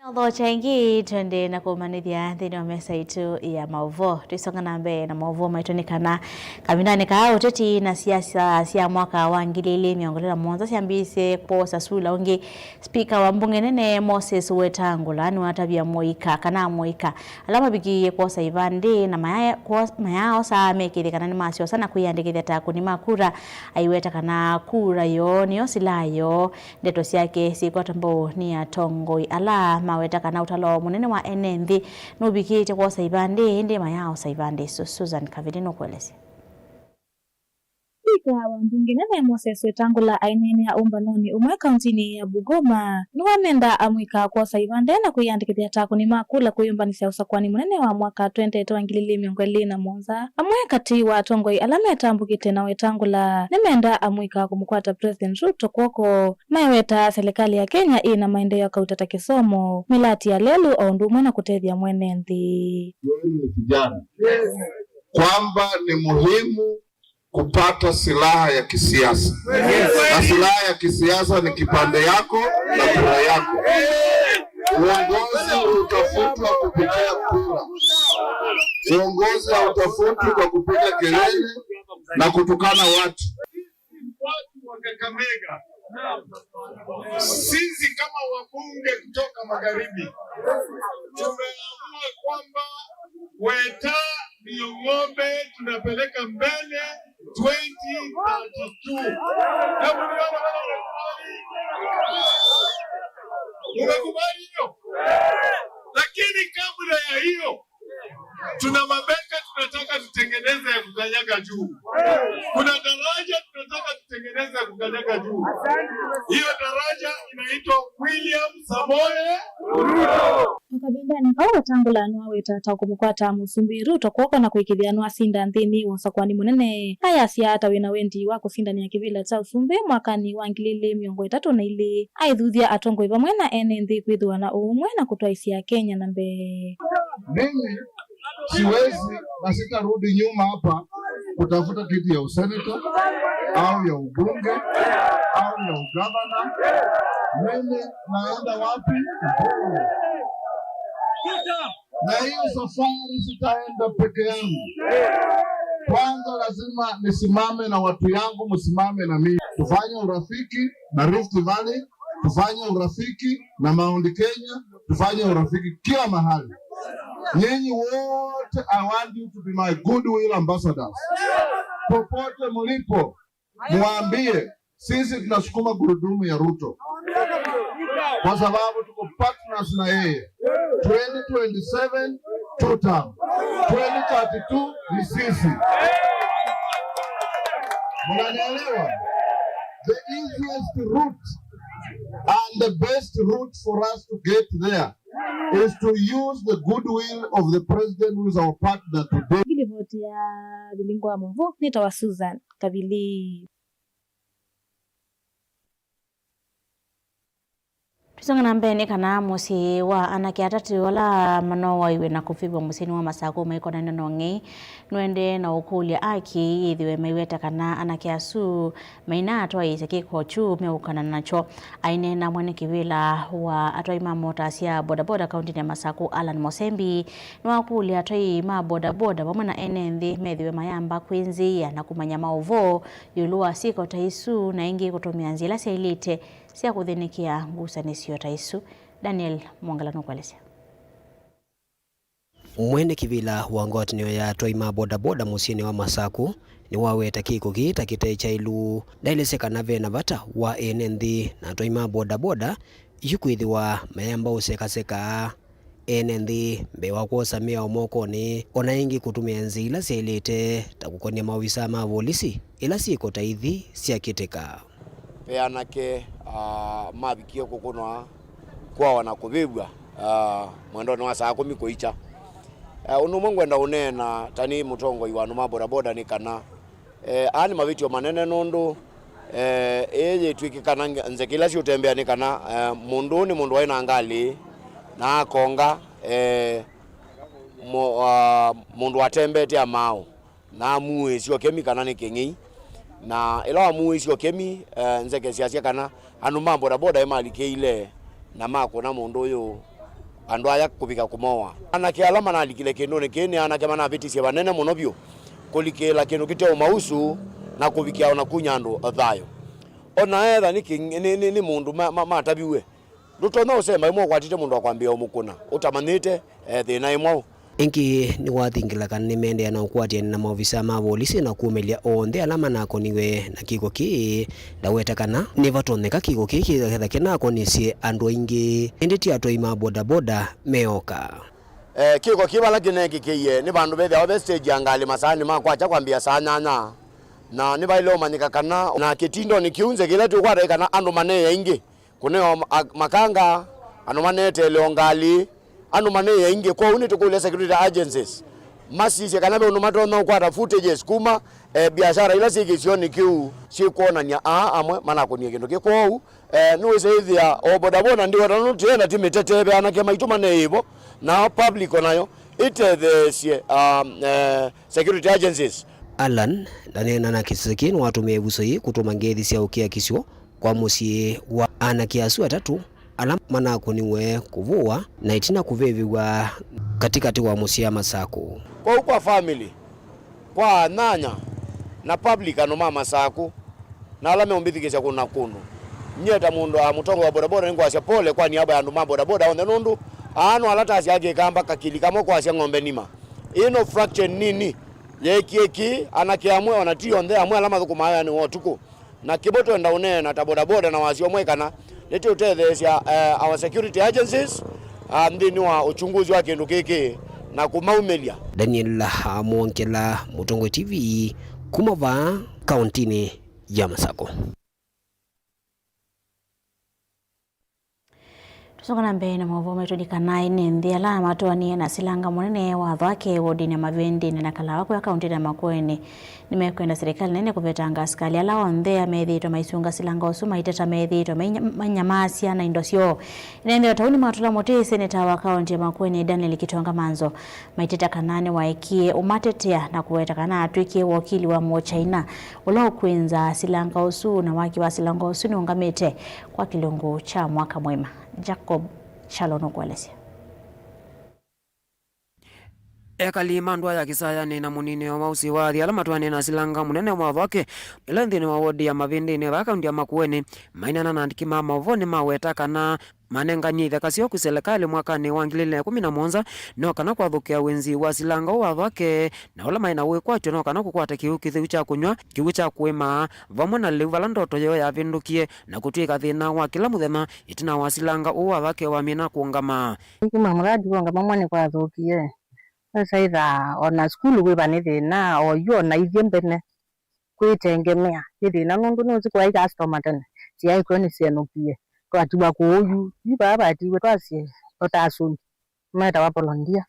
Notho kyaingĩ twende na kũmanĩthya nthĩnĩ wa mesa itũ ya maũvoo. Twĩsonga na mbee na maũvoo maitũ nĩ kana kavindanĩ kaa ũteti na siasa sya mwaka wa ngili ilĩ mĩongo ĩlĩ na mũonza syambĩĩsye kwosa sula ũngĩ, spika wa mbunge nene Moses Wetangula nĩwatavya mũika kana amũika ala mavikĩĩe kwosa ivandĩ na maya-, kwo-, mayaaosa mekĩthye kana nĩmasyosa na kwĩyandĩkĩthya ta akũni ma kura. Aiweta kana kura yoo nĩyo silaha yoo. Ndeto syake syĩkwata mbau nĩ atongoi ala maweta kana ũtalo mũnene wa ene nthĩ nũvikĩĩte kwosa ivandĩ, ĩndĩ mayaaosa ivandĩ isu. Susan Kavili nũkũelesya. Spika wa mbunge nene Moses Wetangula aineenea ũmbanonĩ ũmwe kauntinĩ ya Bungoma nĩwamenda amũika kwosa ivandĩ na kwĩyandĩkĩthya ta akũni ma kula kwĩyũmbanĩsya ũsakũani mũnene wa mwaka twenty twenty wa ngili ilĩ mĩongo ĩlĩ na mũonza. Amwe katĩ wa atongoi ala metambũkĩte na Wetangula nĩmenda amũika kũmũkwata President Ruto kw'oko. Maiweta serikali ya Kenya ĩ na maendeeo kauta ta kĩsomo, mĩlati ya lelũ, o ũndũ ũmwe na kũtethya mwene nthĩ. Wewe ni vijana, kwamba ni muhimu kupata silaha ya kisiasa. Na silaha ya kisiasa ni kipande yako na kura yako. Uongozi utafutwa kupitia kura. Uongozi hautafutwi kwa kupiga kelele na kutukana watu. Watu wa Kakamega, sisi kama wabunge kutoka magharibi, tumeamua kwamba Weta ndiyo ng'ombe tunapeleka mbele twenty thirty-two. Hebu nione wale wamekubali. Umekubali hiyo? Lakini kabla ya hiyo, tuna mabeka tunataka tutengeneze ya kukanyaga juu. Kuna daraja tunataka tutengeneze ya kukanyaga juu. Hiyo daraja inaitwa William Samoei Ruto. Na kavindanĩ kau Wetangula nĩwaweta ta kũmũkwata Mũsumbĩ Ruto kw'oko na kwĩkĩthĩa nĩwasinda nthĩnĩ wa ũsakũani mũnene. Ayasya ta wĩ na wendi wa kũsindanĩa kĩvĩla kya ũsumbĩ mwakanĩ wa ngili ilĩ mĩongo ĩtatũ na ilĩ, aithuthya atongoi vamwe na ene nthĩ kwĩthĩwa na ũũmwe na kũtwaĩsya Kenya na mbee. Mimi siwezi na sitarudi nyuma hapa kutafuta kiti ya useneta au ya ubunge au ya ugavana. Mimi naenda wapi? Mbele. Na hiyo safari sitaenda peke yangu. Kwanza lazima nisimame na watu yangu, msimame na mimi. Tufanye urafiki na Rift Valley, tufanye urafiki na Mount Kenya, tufanye urafiki kila mahali. Nyinyi wote, I want you to be my goodwill ambassadors. Popote mlipo, mwambie, sisi tunasukuma gurudumu ya Ruto. Kwa sababu tuko partners na yeye. Twenty twenty-seven, two term. Twenty thirty-two ni sisi. Mnanielewa? The easiest route and the best route for us to get there is to use the goodwill of the president who is our partner today. Ngilivoti ya Vilingo wa Mavo, nĩtawa Susan Kavili. Tũisonga na mbee nĩ kana mũsyĩ wa anake atatũ ala manowaiwe na kũvĩvw'a mũsyĩnĩ wa Masakũ maikonanĩte na ũng'ei nũendee na ũkũlya aki yĩthĩwe maiweta kana anake asu mainaatwaĩĩsya kĩko kyu meũkana nakyo. Aineena mwene kĩvĩla wa atwai ma mota sya bodaboda kauntinĩ ya Masakũ, Allan Mosembi, nĩwakũlya atwai ma bodaboda vamwe na ene nthĩ methĩwe mayamba kwĩnzĩĩa na kũmanya maũvoo ĩũlũ wa syĩko ta isu, na ĩngĩ kũtũmĩa nzĩa ila syaĩlĩte sya kũthĩnĩkĩa ngusanĩsyo ta isu. Daniel Mwongela nũkũelesya. Mwene kĩvĩla wa ngwatanĩo ya atwai ma bodaboda mũsyĩnĩ wa Masaku nĩwaweta kĩko kĩĩ ta kĩte kyaĩlu. Ndaelesya kana ve na vata wa ene nthĩ na atwai ma bodaboda yu kwĩthĩwa mayamba ũsekaseka ene nthĩ mbee wa kwosa mĩao mokonĩ, o na ĩngĩ kũtũmĩa nzĩa ila syaĩlĩte ta kũkonĩa maovisaa ma volisi ĩla syĩko ta ithi syakĩtĩka. Ve anake, ah, mavikie kũkũnwa, kũawa na kũvĩvw'a, ah, mwendonĩ wa saa kũmi kũikya. Ah, ũndũ ũmwe ngwenda ũneena ta nĩ mũtongoi wa andũ ma bodaboda nĩ kana, eh, aa nĩ mavĩtyo manene nũndũ, eh, ĩĩ yĩtw'ĩke kana nge-, nzeke ila siũtembea nĩ kana, eh, mũndũ ũũ nĩ mũndũ waĩ na ngalĩ na akonga, eh, mo-, ah, mũndũ watembete amaũ. Na amuĩsye ũkemi kana nĩ kĩng'ei. Na ĩla wamuĩsye ũkemi, eh, nzeke syasya kana andũ ma bodaboda nĩmalikĩile na makũna mũndũ ũyũ, andũ aya kũvika kũmoa. Anake ala manalikile kĩndũnĩ kĩĩ nĩ anake manavĩtisye vanene mũno vyũ kũlikĩĩla kĩndũ kĩte ũmausu na kũvikĩa o na kunya andũ thayũ. O na etha nĩ kĩng-, nĩ, nĩ, nĩ mũndũ ma, ma, mataviw'e, ndũtonya ũsemba ĩmwe ũkwatĩte mũndũ wa kwambĩĩa ũmũkũna ũtamanyĩte, eh, thĩna ĩ mwaũ. Ĩngĩ nĩwathingĩla kana nĩmeendeea na ũkwatĩanĩa na maovisaa ma volisi na kũũmĩlya onthe ala manakoniwe na kĩko kĩĩ. Ndaweta kana nĩvatonyeka kĩko kĩĩ kĩthwa kĩnakonisye andũ aingĩ, ĩndĩ ti atwai ma bodaboda meoka. Eh, kĩko kĩĩ vala kĩneekĩkĩie nĩ vandũ vethĩawa ve stage ya ngalĩ masaanĩ ma kwakya kwambĩĩa saa nyanya, na nĩvaĩle ũmanyĩka kana na kĩtindonĩ kĩu nzeke ĩla twĩkwata ĩ kana andũ manee aingĩ. Kũneo ma-, a-, makanga, andũ maneteele o ngalĩ, andũ manee aingĩ. Kwoou nĩtũkũlya security agencies masisye kana ve ũndũ matonya ũkwata footages kuma, eh, biashara ila syĩ kĩsionĩ kĩu syĩkwonany'a aa amwe manakũnie kĩndũ kĩĩ. Kwoou, eh, nĩwĩsĩ ĩthĩa o bodaboda ndiweta nũndũ tĩenda ti mĩtete ve anake maitũ manee ĩvo, nao public o nayo ĩtetheesye, um, eh, security agencies. Allan ndaneena na kĩsese kĩĩ nĩwatũmĩe ĩvuso yĩĩ kũtũma ngethi sya ũkiakisyo kwa mũsyĩ wa anake asu atatũ ala manakũniwe kũvũwa na ĩtina kũvĩvĩw'a katĩkatĩ wa mũsyĩ wa Masakũ. Kwoou kwa family, kwa anyanya na public andũ ma Masakũ na ala meũmbĩthukĩĩsya kũndũ na kũndũ, nyie ta mũndũ, a, mũtongoi wa bodaboda nĩngwasya pole kwa niaba ya andũ ma bodaboda onthe nũndũ aa no ala tasyaa kĩkamba kakili kamwe kwasya ng'ombe nima. Ĩĩ no fraction nini yeekie kĩĩ, anake amwe, o na ti onthe, amwe ala mathũkũmaa wĩanĩ wa ũtukũ. Na kĩvo twenda ũneena ta bodaboda na wasya ũmwe kana nĩtũũtetheesya, eh, our security agencies, ah, nthĩnĩ wa uchunguzi wa kĩndũ kĩkĩ na kũmaumĩlya. Daniel Mwongela, Mũtongoi T V, kuma vaa kauntinĩ ya Masakũ. Tũsonga na mbee na maũvoo maitũ, nĩ kana ene nthĩ ala matwaanie na silanga mũnene wa Thwake wodinĩ ya Mavĩndĩnĩ na Kalawa kũya kauntinĩ ya Makueni nĩmekwenda silikalĩ nene kũvetanga asikalĩ ala onthe methĩĩtwe maisunga silanga ũsu maiteta methĩĩtwe mainya-, mainyamaasya na indo syoo. Ene nthĩ o ta ũu nĩmatũla mũtĩ seneta wa kaunti ya Makueni Daniel Kitonga Manzo maiteta kana nĩwaekie ũmatetea na kũweta kana atw'ĩkie wokili wa Mũchaina ũla ũkwĩnza silanga ũsu, na waki wa silanga ũsu nĩũngamĩte kwa kĩlungu kya mwaka mũima. Jacob Chalo nũkũelesya. Ekali ma ndũa ya Kĩsayanĩ na mũninĩo wa ũsĩ wa athi ala matwaanĩe na silanga mũnene wa Thwake ĩla nthĩnĩ wa wodi ya Mavĩndĩnĩ vaa kaunti ya Makueni maineena na andĩki ma maũvoo nĩmaweta kana manenganie ithaka syoo kwĩ selekalĩ mwakanĩ wa ngili ilĩ na ĩkũmi na mũonza no kana kwathũkĩa wĩnzi wa silanga ũũ wa Thwake, na ũla maĩ na wĩkwatyo no kana kũkwata kĩw'ũ kĩtheu kya kũnyw'a, kĩw'ũ kya kũĩma, vamwe na lĩu vala ndoto yoo yavĩndũkie na kũtw'ĩka thĩna wa kĩla mũthenya ĩtina wa silanga ũũ wa Thwake wamina kũũngama. Kuma mũradi wũngama mwa nĩkwathũkie, esa ĩtha ona sukulu kwĩva nĩ thĩna, oyu ona ithyĩ mbene kwĩtengemea nĩ thĩna, nũndũ nũsĩ kũyaĩ customer tene, syaĩ kw'o nĩsyenũkie, twatiwa kũũ yu, yu vaa vatiwe twasye, tũtasũni, metawa volondia.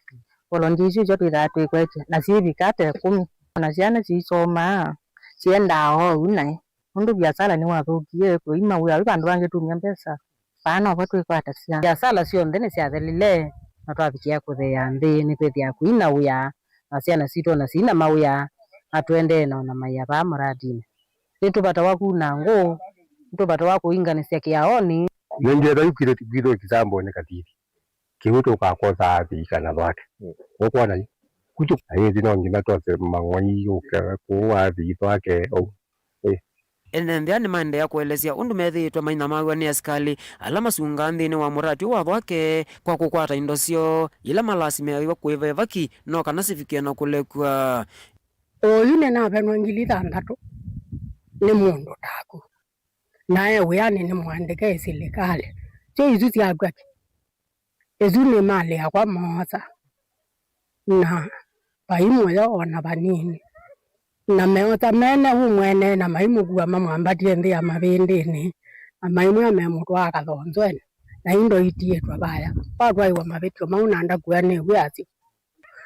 Volondia isu isyo twĩthaa twĩkwetye, na syĩvika ta ĩkũmi. Ona syana siisomaa, syendaa oou naĩ, nũndũ viasala nĩwathũkie, kũima wĩa wĩ vandũ vangĩ tumya mbesa. Vaa novo twĩkwatasya. Viasala syonthe nĩsyathelile, na twavikĩa kũtheea nthĩ, nĩkwĩthĩa kũina wĩa, na syana sitũ ona siina mawĩa, na tũendee na ũnamaĩa vaa mũradinĩ. Nĩtũvatawa kuna ngũ, nĩtũvatawa kũinganĩsya kĩaonĩ. Nĩngĩenda yu kwitũ, kwitũ kĩsambonĩ katiti. Kĩu tũkakosa athii kana Thwake. Mm. Ũkwona yu? Kwitũ ayĩthi no nginya twose mang'oi yũke kũu athii Thwake ou. Ĩ. Ene nthĩa nĩmaendeea kũelesya ũndũ methĩĩtwe mainamaw'a nĩ asikalĩ ala masungaa nthĩnĩ wa mũrati ũũ wa Thwake kwa kũkwata indo syoo ila malasimĩaĩwe kũĩva ĩvaki no kana sivikie na kũlekw'a. Oyu nĩnavenwa ngili thanthatũ nĩ mũndũ taku, na e wĩanĩ nĩ mũandĩke ĩ silikalĩ. Syo isu syakw'a kĩ? Isu nĩ malĩ yakwa moosa, na vai mũyo o na vanini. Na meosa mene ũmwene, na maimũkua mamwambatie nthĩ ya mavĩndĩnĩ, na maimwĩa memũtwaa kathonzwenĩ, na indo itiĩtwe vaya. Watwaĩwa mavĩtyo mau na ndakua nĩw'e asyo.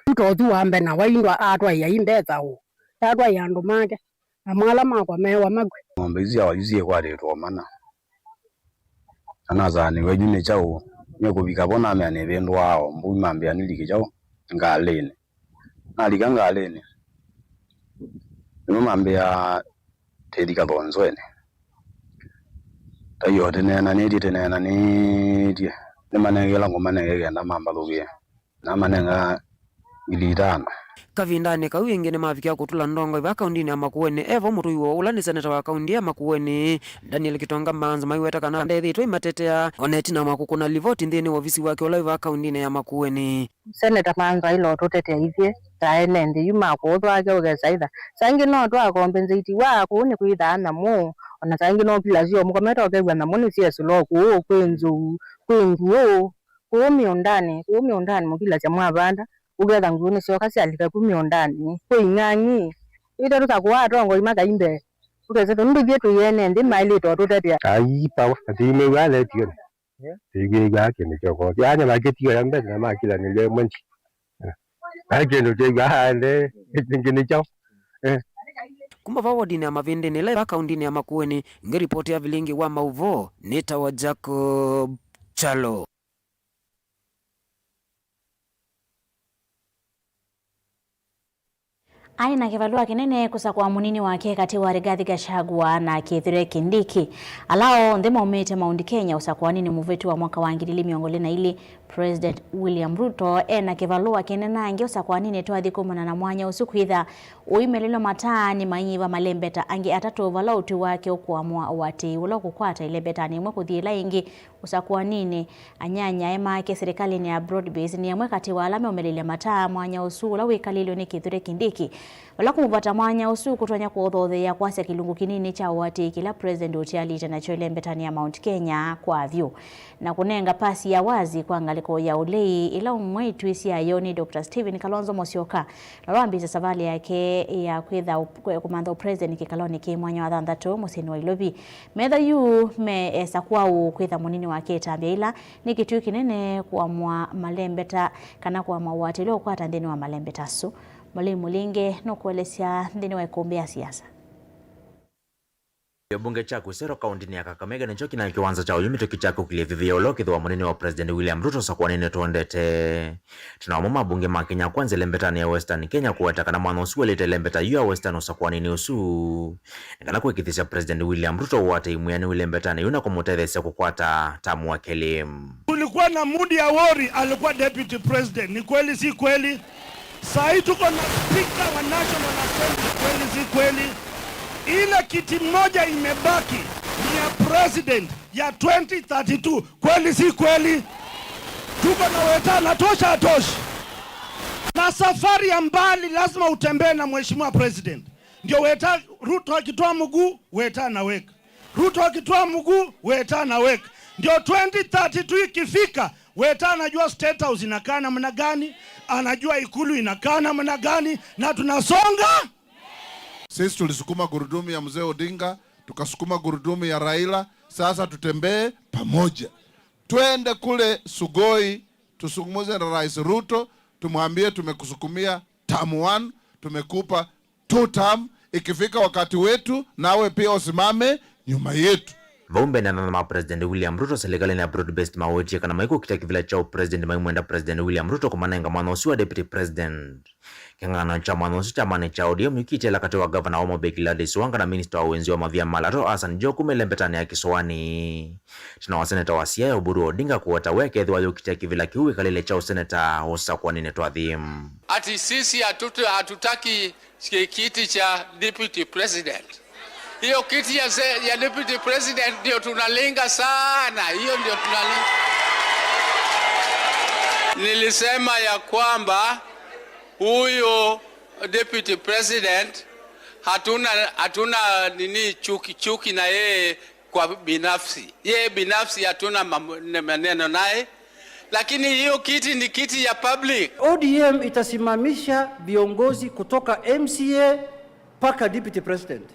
Yu ta ũsu wa mbee na waindwa atwaĩa i mbesa ũũ, atwaĩa andũ make, namo ala makwa meewa makw'e. Ng'ombe isu sya wayu syĩkwatĩtwe o mana. Na nasaanĩw'e yu nĩ kyaũ? Nĩkũvika vo namea nĩvĩndũaa o mbui mambĩa nĩlike kyaũ? Ngalĩnĩ. Nalika ngalĩnĩ, nĩmo mambĩa tĩthi kathonzwenĩ. Taiyo tĩneenanĩtye, tĩneenanĩtye. Nĩmanenge ĩla ngũmanenge kenda mambathũkĩe. Namanenga ngili itano. Kavindanĩ kau ĩngĩ nĩmavikia kũtũla ndongoi va kaũndinĩ ya Makueni. E vo mũtũi woo ũla nĩ seneta wa kaũndi ya Makueni, Daniel Kitonga Manzo, maiweta kana ndethĩĩtwe imatetea o na ĩtina wa kũkũna livoti nthĩnĩ wa ovisi wake ũla wĩ va kaũndinĩ ya Makueni. Seneta Manzo aĩle ũtũtetea ithyĩ ta ene nthĩ yu ma kũũ Thwake ũkesa itha. Saa ingĩ no twa compensate wa kũu nĩ kwĩthaa nyamũ, o na saa ingĩ no kila syo mũkomete ũkew'a nyamũ nĩ syesũlo kũu, kwĩ nzou, kwĩ nguũ, kũu mĩũndanĩ, kũu mĩũndanĩ mũkilasya mwavanda, ũketha nguũ nĩsyoka syalika ku mĩũndanĩ, kwĩ ing'ang'i. Ithe tũtakũaa atongoi makaimbe, ũkese tũndũthie tũiene nthĩ maĩlĩte ũtũtetea. Ai, pawa, atĩimĩw'a aletio. Tĩiw'ĩw'a kĩndũ kyoko. Yaani makĩtio ya mbesa na makilanĩlya ĩmwe nji. Na kĩndũ kĩw'a aende, kĩngĩ nĩ kyaũ? Eh. Kuma va wodinĩ ya Mavĩndĩnĩ ĩla ĩva kaũndinĩ ya Makueni, ngĩripoti ya vilingi wa maũvoo, nĩtawa Jacob Chalo. Aĩ na kĩvalũa kĩnene kũsakũa mũnini wake katĩ wa Rigathi Gachagua na Kithure Kindiki, ala onthe maumĩte Mount Kenya ũsakũanĩnĩ mũvĩtu wa mwaka wa ngili ili mĩongo ĩlĩ na ilĩ. President William Ruto e na kĩvalũa kĩnenange ũsakũanĩnĩ twathi kumana na mwanya ũsu kwĩtha ũimelelwe mataa nĩ mainyĩva malembeta angĩ atatũ vala ũtwi wake ũkũamũa ũatĩĩi ũla ũkũkwata ĩlembetanĩ ĩmwe kũthi ĩla ĩngĩ. Ũsakũanĩnĩ, anyanyae make silikalĩnĩ ya Broad Based nĩ amwe katĩ wa ala meũmelelya mataa mwanya ũsu ũla wĩkalĩlwe nĩ Kithure Kindiki, vala kũmũvata mwanya ũsu kũtonya kũthotheea kwasya kĩlungu kĩnini kya ũatĩĩi kĩla President ũtialĩte nakyo ĩlembetanĩ ya Mount Kenya kwa vyũ, na kũnenga pasi ya wazi kwa ngalĩko ya ũlei ĩla ũmwe ĩtw'ĩsyayo nĩ Doctor Stephen Kalonzo Musyoka, na wambĩĩsya savalĩ yake ya kwĩtha ũ-, kwe-, kũmantha ũpresident kĩkalonĩ kĩ mwanya wa thanthatũ mũsyĩnĩ wa Nairobi. Metha yu me esa kwaũ kwĩtha mũnini wake ĩtambya ĩla nĩ kĩtw'ĩ kĩnene kũamũa malembeta kana kũamũa ũatĩĩli wa kũkwata nthĩnĩ wa malembeta asu. Molei Mũlinge nũkũelesya nthĩnĩ wa ĩkũmbĩ ya siasa. Kĩvunge kya Kusero kaũndinĩ ya Kakamega nĩkyo kĩna kĩwanza kya ũyu mĩtũkĩ kya kũkilya ĩvĩvĩa ũla ũkĩthĩwa mũnini wa President William Ruto ũsakũanĩnĩ tũendete. Tena amwe ma mbunge ma Kenya Kwanza ĩlembetanĩ ya Western Kenya kũweta kana mwanya ũsu waĩlĩte ĩlembeta yu ya Western ũsakũanĩnĩ ũsu nĩ kana kwĩkĩĩthya President William Ruto ũatĩĩi mwĩanĩu ĩlembetanĩ yu na kũmũtetheesya kũkwata tamu wa kelĩ. Kulikuwa na Mudi Awori alikuwa deputy president, ni kweli si kweli? Saa hii tuko na speaker wa National Assembly, kweli si kweli? Ile kiti moja imebaki ni ya president ya twenty thirty-two, kweli si kweli? Tuko na Weta anatosha, atoshi? Na safari ya mbali lazima utembee na mheshimiwa president. Ndio Weta, Ruto akitoa mguu, Weta anaweka. Ruto akitoa mguu, Weta anaweka. Ndio twenty thirty-two ikifika, Weta anajua State House inakaa namna gani, anajua Ikulu inakaa namna gani, na tunasonga. Sisi tulisukuma gurudumu ya Mzee Odinga, tukasukuma gurudumu ya Raila, sasa tutembee pamoja. Twende kule Sugoi, tusungumuze na Rais Ruto, tumwambie tumekusukumia term one, tumekupa two term, ikifika wakati wetu, nawe pia usimame nyuma yetu. Vau mbee, nĩ athana ma President William Ruto silikalĩnĩ ya Broad Based mawetie kana maikũkita kĩvĩla kya ũpresident maimwenda President William Ruto kũmanenga mwanya ũsu wa Deputy President. Kĩng'ang'ano kya mwanya ũsu kyamanĩ kya O D M ĩkitĩla katĩ wa ngavana wa Homa Bay Gladys Wanga na minista wa wĩnzi wa mavia ma lato Hassan Joho kuma ĩlembetanĩ ya Kĩsũanĩ. Tena wa seneta wa Siaya Oburu Odinga kũweta we akethĩwa yũkitĩa kĩvĩla kĩu wĩkalĩle kya ũseneta ũsakũanĩnĩ twathi. Ati sisi hatutu-, hatutaki ki-, kiti cha deputy president. Hiyo kiti ya, se- ya deputy president ndio tunalinga sana, hiyo ndio tunalinga. Nilisema ya kwamba huyo deputy president hatuna, hatuna nini, chuki, chuki na yeye kwa binafsi. Yeye binafsi hatuna mam- ne- maneno naye, lakini hiyo kiti ni kiti ya public. O D M itasimamisha viongozi kutoka M C A mpaka deputy president.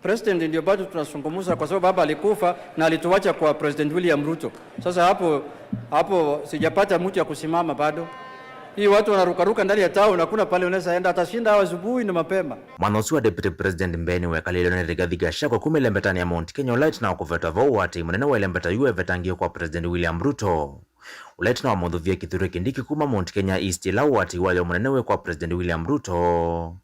President ndio bado tunazungumza kwa sababu baba alikufa na alituacha kwa President William Ruto. Sasa hapo, hapo sijapata mtu ya kusimama bado. Hii watu wanarukaruka ndani ya town, hakuna pale unaweza enda, atashinda hawa asubuhi na mapema. Mwana ũsu wa Deputy President mbee nĩwekalĩlwe nĩ Rigathi Gachagua kuma ĩlembetanĩ ya Mount Kenya, ũla ĩtina wa kũvetwa vau ũatĩi mũnene wa ĩlembeta yu evetangie kwa President William Ruto. Ũla ĩtina wamũthũvie Kithure Kindiki kuma Mount Kenya East, ĩla ũatĩi wayo mũnene wĩ kwa President William Ruto,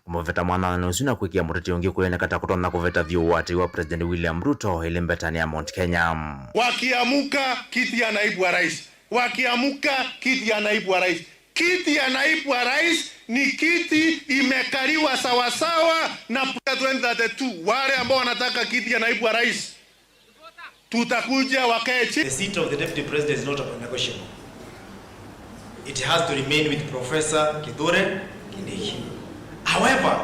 kũmũveta mwananĩ ũsu na kwĩkĩa mũteti ũngĩ kũyoneka ta kũtonya kũveta vyũ ũatĩi wa President William Ruto ĩlembetanĩ ya Mount Kenya. Wakiamuka kiti ya naibu wa rais, wakiamuka kiti ya naibu wa rais. Kiti ya naibu wa rais ni kiti imekaliwa sawasawa na twenty thirty-two. Wale ambao wanataka kiti ya naibu wa rais, tutakuja wakae chini. The seat of the deputy president is not negotiable. It has to remain with Professor Kithure Kindiki. However,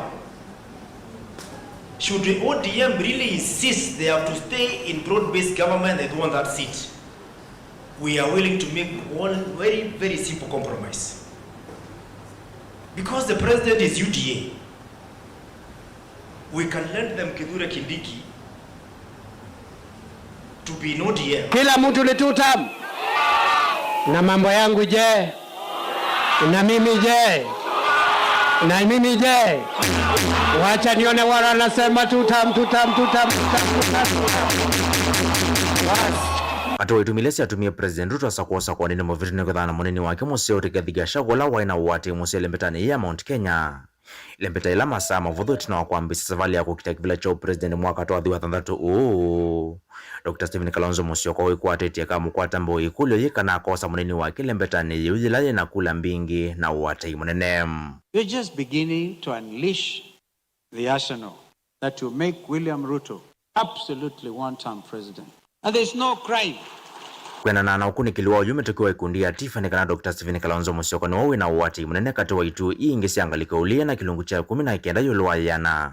should the O D M really insist they have to stay in broad-based government, they don't want that seat, we are willing to make one very, very simple compromise. Because the president is U D A, we can lend them Kithure Kindiki to be in O D M. Kila mtu ni two term. Na mambo yangu je? Na mimi je? Na mimi je? Wacha nione wala anasema two term, two term, two term, two term, two term, two term. Bas. Atĩ wa itumi ila syatumie President Ruto asakũa ũsakũanĩ nĩ mũvĩtu nĩ kwĩthana na mũnini wake mũseo Rigathi Gachagua ũla waĩ na ũatĩi mũseo ĩlembetanĩ yĩĩ ya Mount Kenya. Ĩlembeta yĩla masaa mavũthũ ĩtina wa kwambĩĩsya savalĩ ya kũkita kĩvĩla kya ũpresident mwaka twathi wa thanthatũ ũũ, Doctor Stephen Kalonzo Musyoka ũikwatĩtye kamũkwata mbau ĩkũlyo yĩ kana akosa mũnini wake ĩlembetanĩ yĩu yĩla yĩ na kula mbingĩ na ũatĩi mũnene. You're just beginning to unleash the arsenal that will make William Ruto absolutely one-term president. And there's no crime. Kwendana na ũkunĩkĩli wa ũyu, mĩtũkĩ wa ikundi ya Tifa nĩ kana Doctor Stephen Kalonzo Musyoka nĩwe wĩ na ũatĩi mũnene katĩ wa ituo ii ingĩ sya ngalĩko ũlĩ na kĩlungu kya ĩkũmi na kenda ĩũlũ wa ĩana.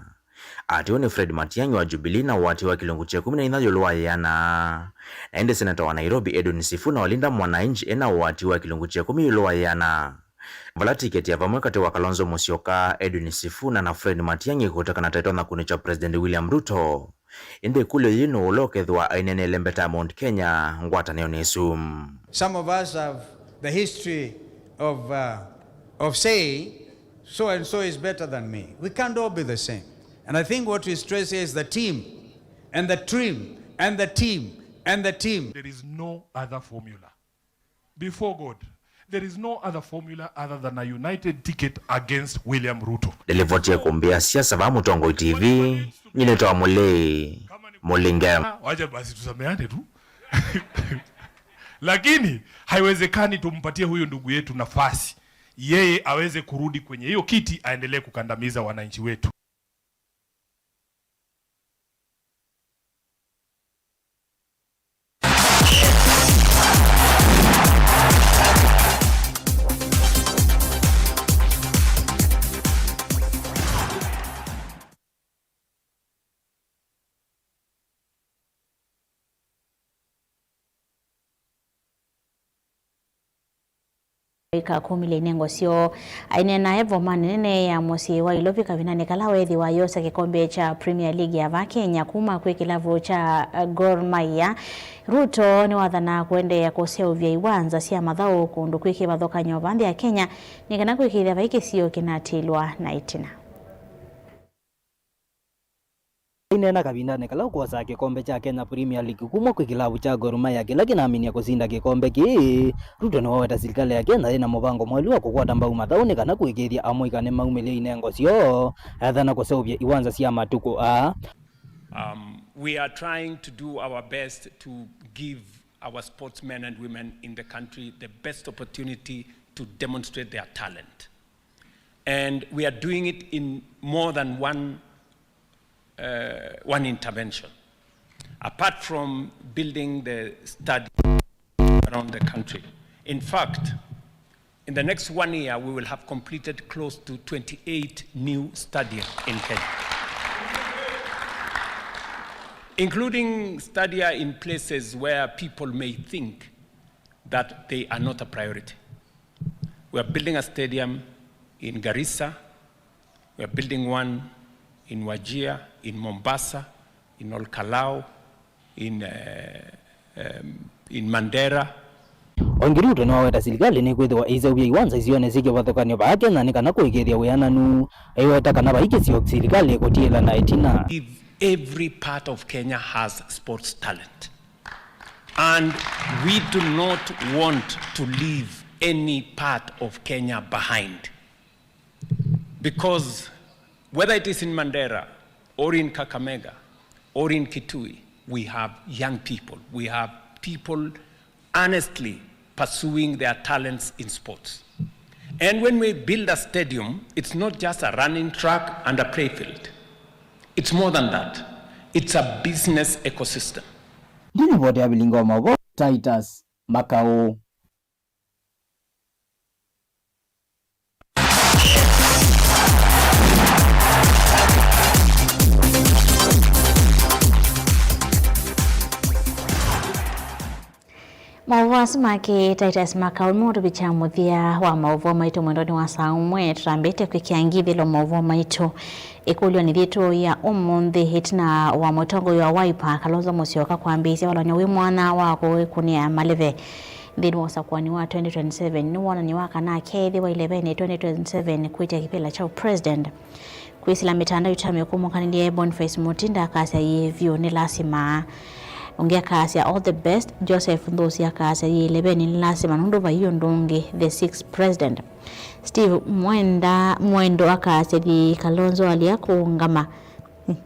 Atĩ ũũ nĩ Fred Matiang'i wa Jubilee na ũatĩi wa kĩlungu kya ĩkũmi na inya ĩũlũ wa ĩana. Na ĩndĩ seneta wa Nairobi Edwin Sifuna wa Linda Mwananchi ena ũatĩi wa kĩlungu kya ĩkũmi ĩũlũ wa ĩana. Vala tiketi ya vamwe katĩ wa Kalonzo Musyoka, Edwin Sifuna na Fred Matiang'i ĩkũtw'ĩkana ta ĩtonya kũnĩkya President William Ruto. Ĩndĩ ĩkũlyo yĩĩ nũũ ũla ũkethĩwa aineena ĩlembeta ya Mount Kenya ngwatanĩonĩ ĩsu? Some of us have the history of, uh, of saying, "So and so is better than me." We can't all be the same. And I think what we stress here is the team, and the team, and the team, and the team. There is no other formula. Before God, there is no other formula other than a united ticket against William Ruto. Ndĩlivoti ya ĩkũmbĩ ya siasa vaa Mũtongoi T V, nyie nĩtawa Mũlĩi Mũlinge. Ah, wacha basi tusameane tu. Lakini haiwezekani tumpatie huyu ndugu yetu nafasi, yeye aweze kurudi kwenye hiyo kiti aendelee kukandamiza wananchi wetu. Ĩkakumĩlya inengo syoo. Aineena e voma nene ya mũsyĩ wa Ilovi kavindanĩ kala weethĩwa ayosa kĩkombe kya Premier League ya vaa Kenya kuma kwĩ kĩlavu kya, uh, Gor Mahia, Ruto nĩwathanaa kũendeea kũseũvya iwanza sya mathaũ kũndũ kwĩ kĩvathũkany'o vaa nthĩ ya Kenya nĩ kana kwĩkĩĩthya vai kĩsio kĩnatĩĩlwa na ĩtina. Aineena kavindanĩ kala ũkwosaa kĩkombe kya Kenya Premier League kuma kwĩ kĩlavu kya Gor Mahia kĩla kĩnaminie kũsinda kĩkombe kĩĩ, Ruto nĩwaweta silikalĩ ya Kenya yĩna mũvango mwaĩlu wa kũkwata mbau mathaũ nĩ kana kũĩkĩĩthya amũika nĩmaumĩlya inengo syoo, athana kũseũvya iwanza sya matukũ aa. Um, we are trying to do our best to give our sportsmen and women in the country the best opportunity to demonstrate their talent. And we are doing it in more than one uh, one intervention, apart from building the stadium around the country. In fact, in the next one year, we will have completed close to twenty-eight new stadia in Kenya, including stadia in places where people may think that they are not a priority. We are building a stadium in Garissa. We are building one in Wajir, in Mombasa, in Ol Kalou, in, uh, um, in Mandera. O ĩngĩ Ruto nĩwaweta silikalĩ nĩkwĩthĩwa ĩiseũvya iwanza isionĩ syĩ kĩvathũkany'o vaa Kenya nĩ kana kũĩkĩĩthya wĩananu. Aiweta kana vai kĩsio silikalĩ ĩkũtiĩla na ĩtina. If every part of Kenya has sports talent, and we do not want to leave any part of Kenya behind. Because whether it is in Mandera or in Kakamega or in Kitui, we have young people. We have people earnestly pursuing their talents in sports. And when we build a stadium, it's not just a running track and a play field. It's more than that. It's a business ecosystem. Ndinivoti ya vilingo wa maũvoo Titus Makau. Maũvoo asu make Titus Makau nĩmo tũvikya mũthya wa maũvoo maitũ mwendonĩ wa saa ũmwe. Tũtambĩte kwĩkĩa ngithĩlo maũvoo maitũ ĩkũlyo nĩ yĩtũ ya ũmũnthĩ, ĩtina wa mũtongoi wa Wiper Kalonzo Musyoka kwambĩĩsya walany'o wĩ mwanya wa kũĩkũnĩa maleve nthĩnĩ wa ũsakũani wa twenty twenty-seven. Nĩ wonany'o wa kana akeethĩwa ĩlevenĩ twenty twenty-seven kwĩtya kĩvĩla kya president. Kwĩsĩla mĩtandao ĩtano ĩkũmũkanĩlye Boniface Mutinda akasya yĩĩ vyũ nĩ lasima. Ũngĩ akasya all the best. Joseph Nthusi akasya yĩĩ ĩlevenĩ nĩ lasima nũndũ vai ũndũ ũngĩ, the sixth president. Steve Mwenda, Mwendo akasya yĩĩ Kalonzo alea kũũngama.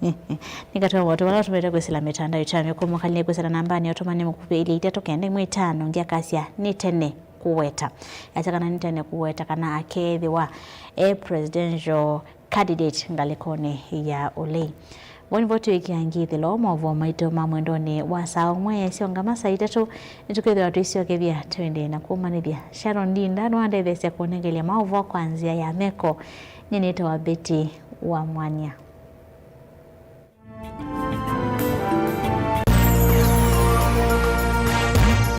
Nĩ katĩ wa maũndũ ala ũtũmĩte kwĩsĩla mĩtandao ĩtano ĩkũmũkanĩlye kwĩsĩla nambanĩ ya ũtũmani mũkuvĩ ilĩ itatũ kenda ĩmwe ĩtano. Ũngĩ akasya nĩ tene kũweta. Asya kana nĩ tene kũweta kana akeethĩwa e presidential candidate ngalĩkonĩ ya ũlei. Vo nĩvo twĩkĩa ngithĩlo maũvoo maitũ ma mwendonĩ wa saa ũmwe syongama saa itatũ. Nĩtũkwĩthĩwa tũisyokethya twĩndĩ na kũmanĩthya. Sharon Ndinda nĩwandetheesya kũnengelya maũvoo kwa nzĩa ya meko. Nyie nĩtawa Betty wa Mwanya.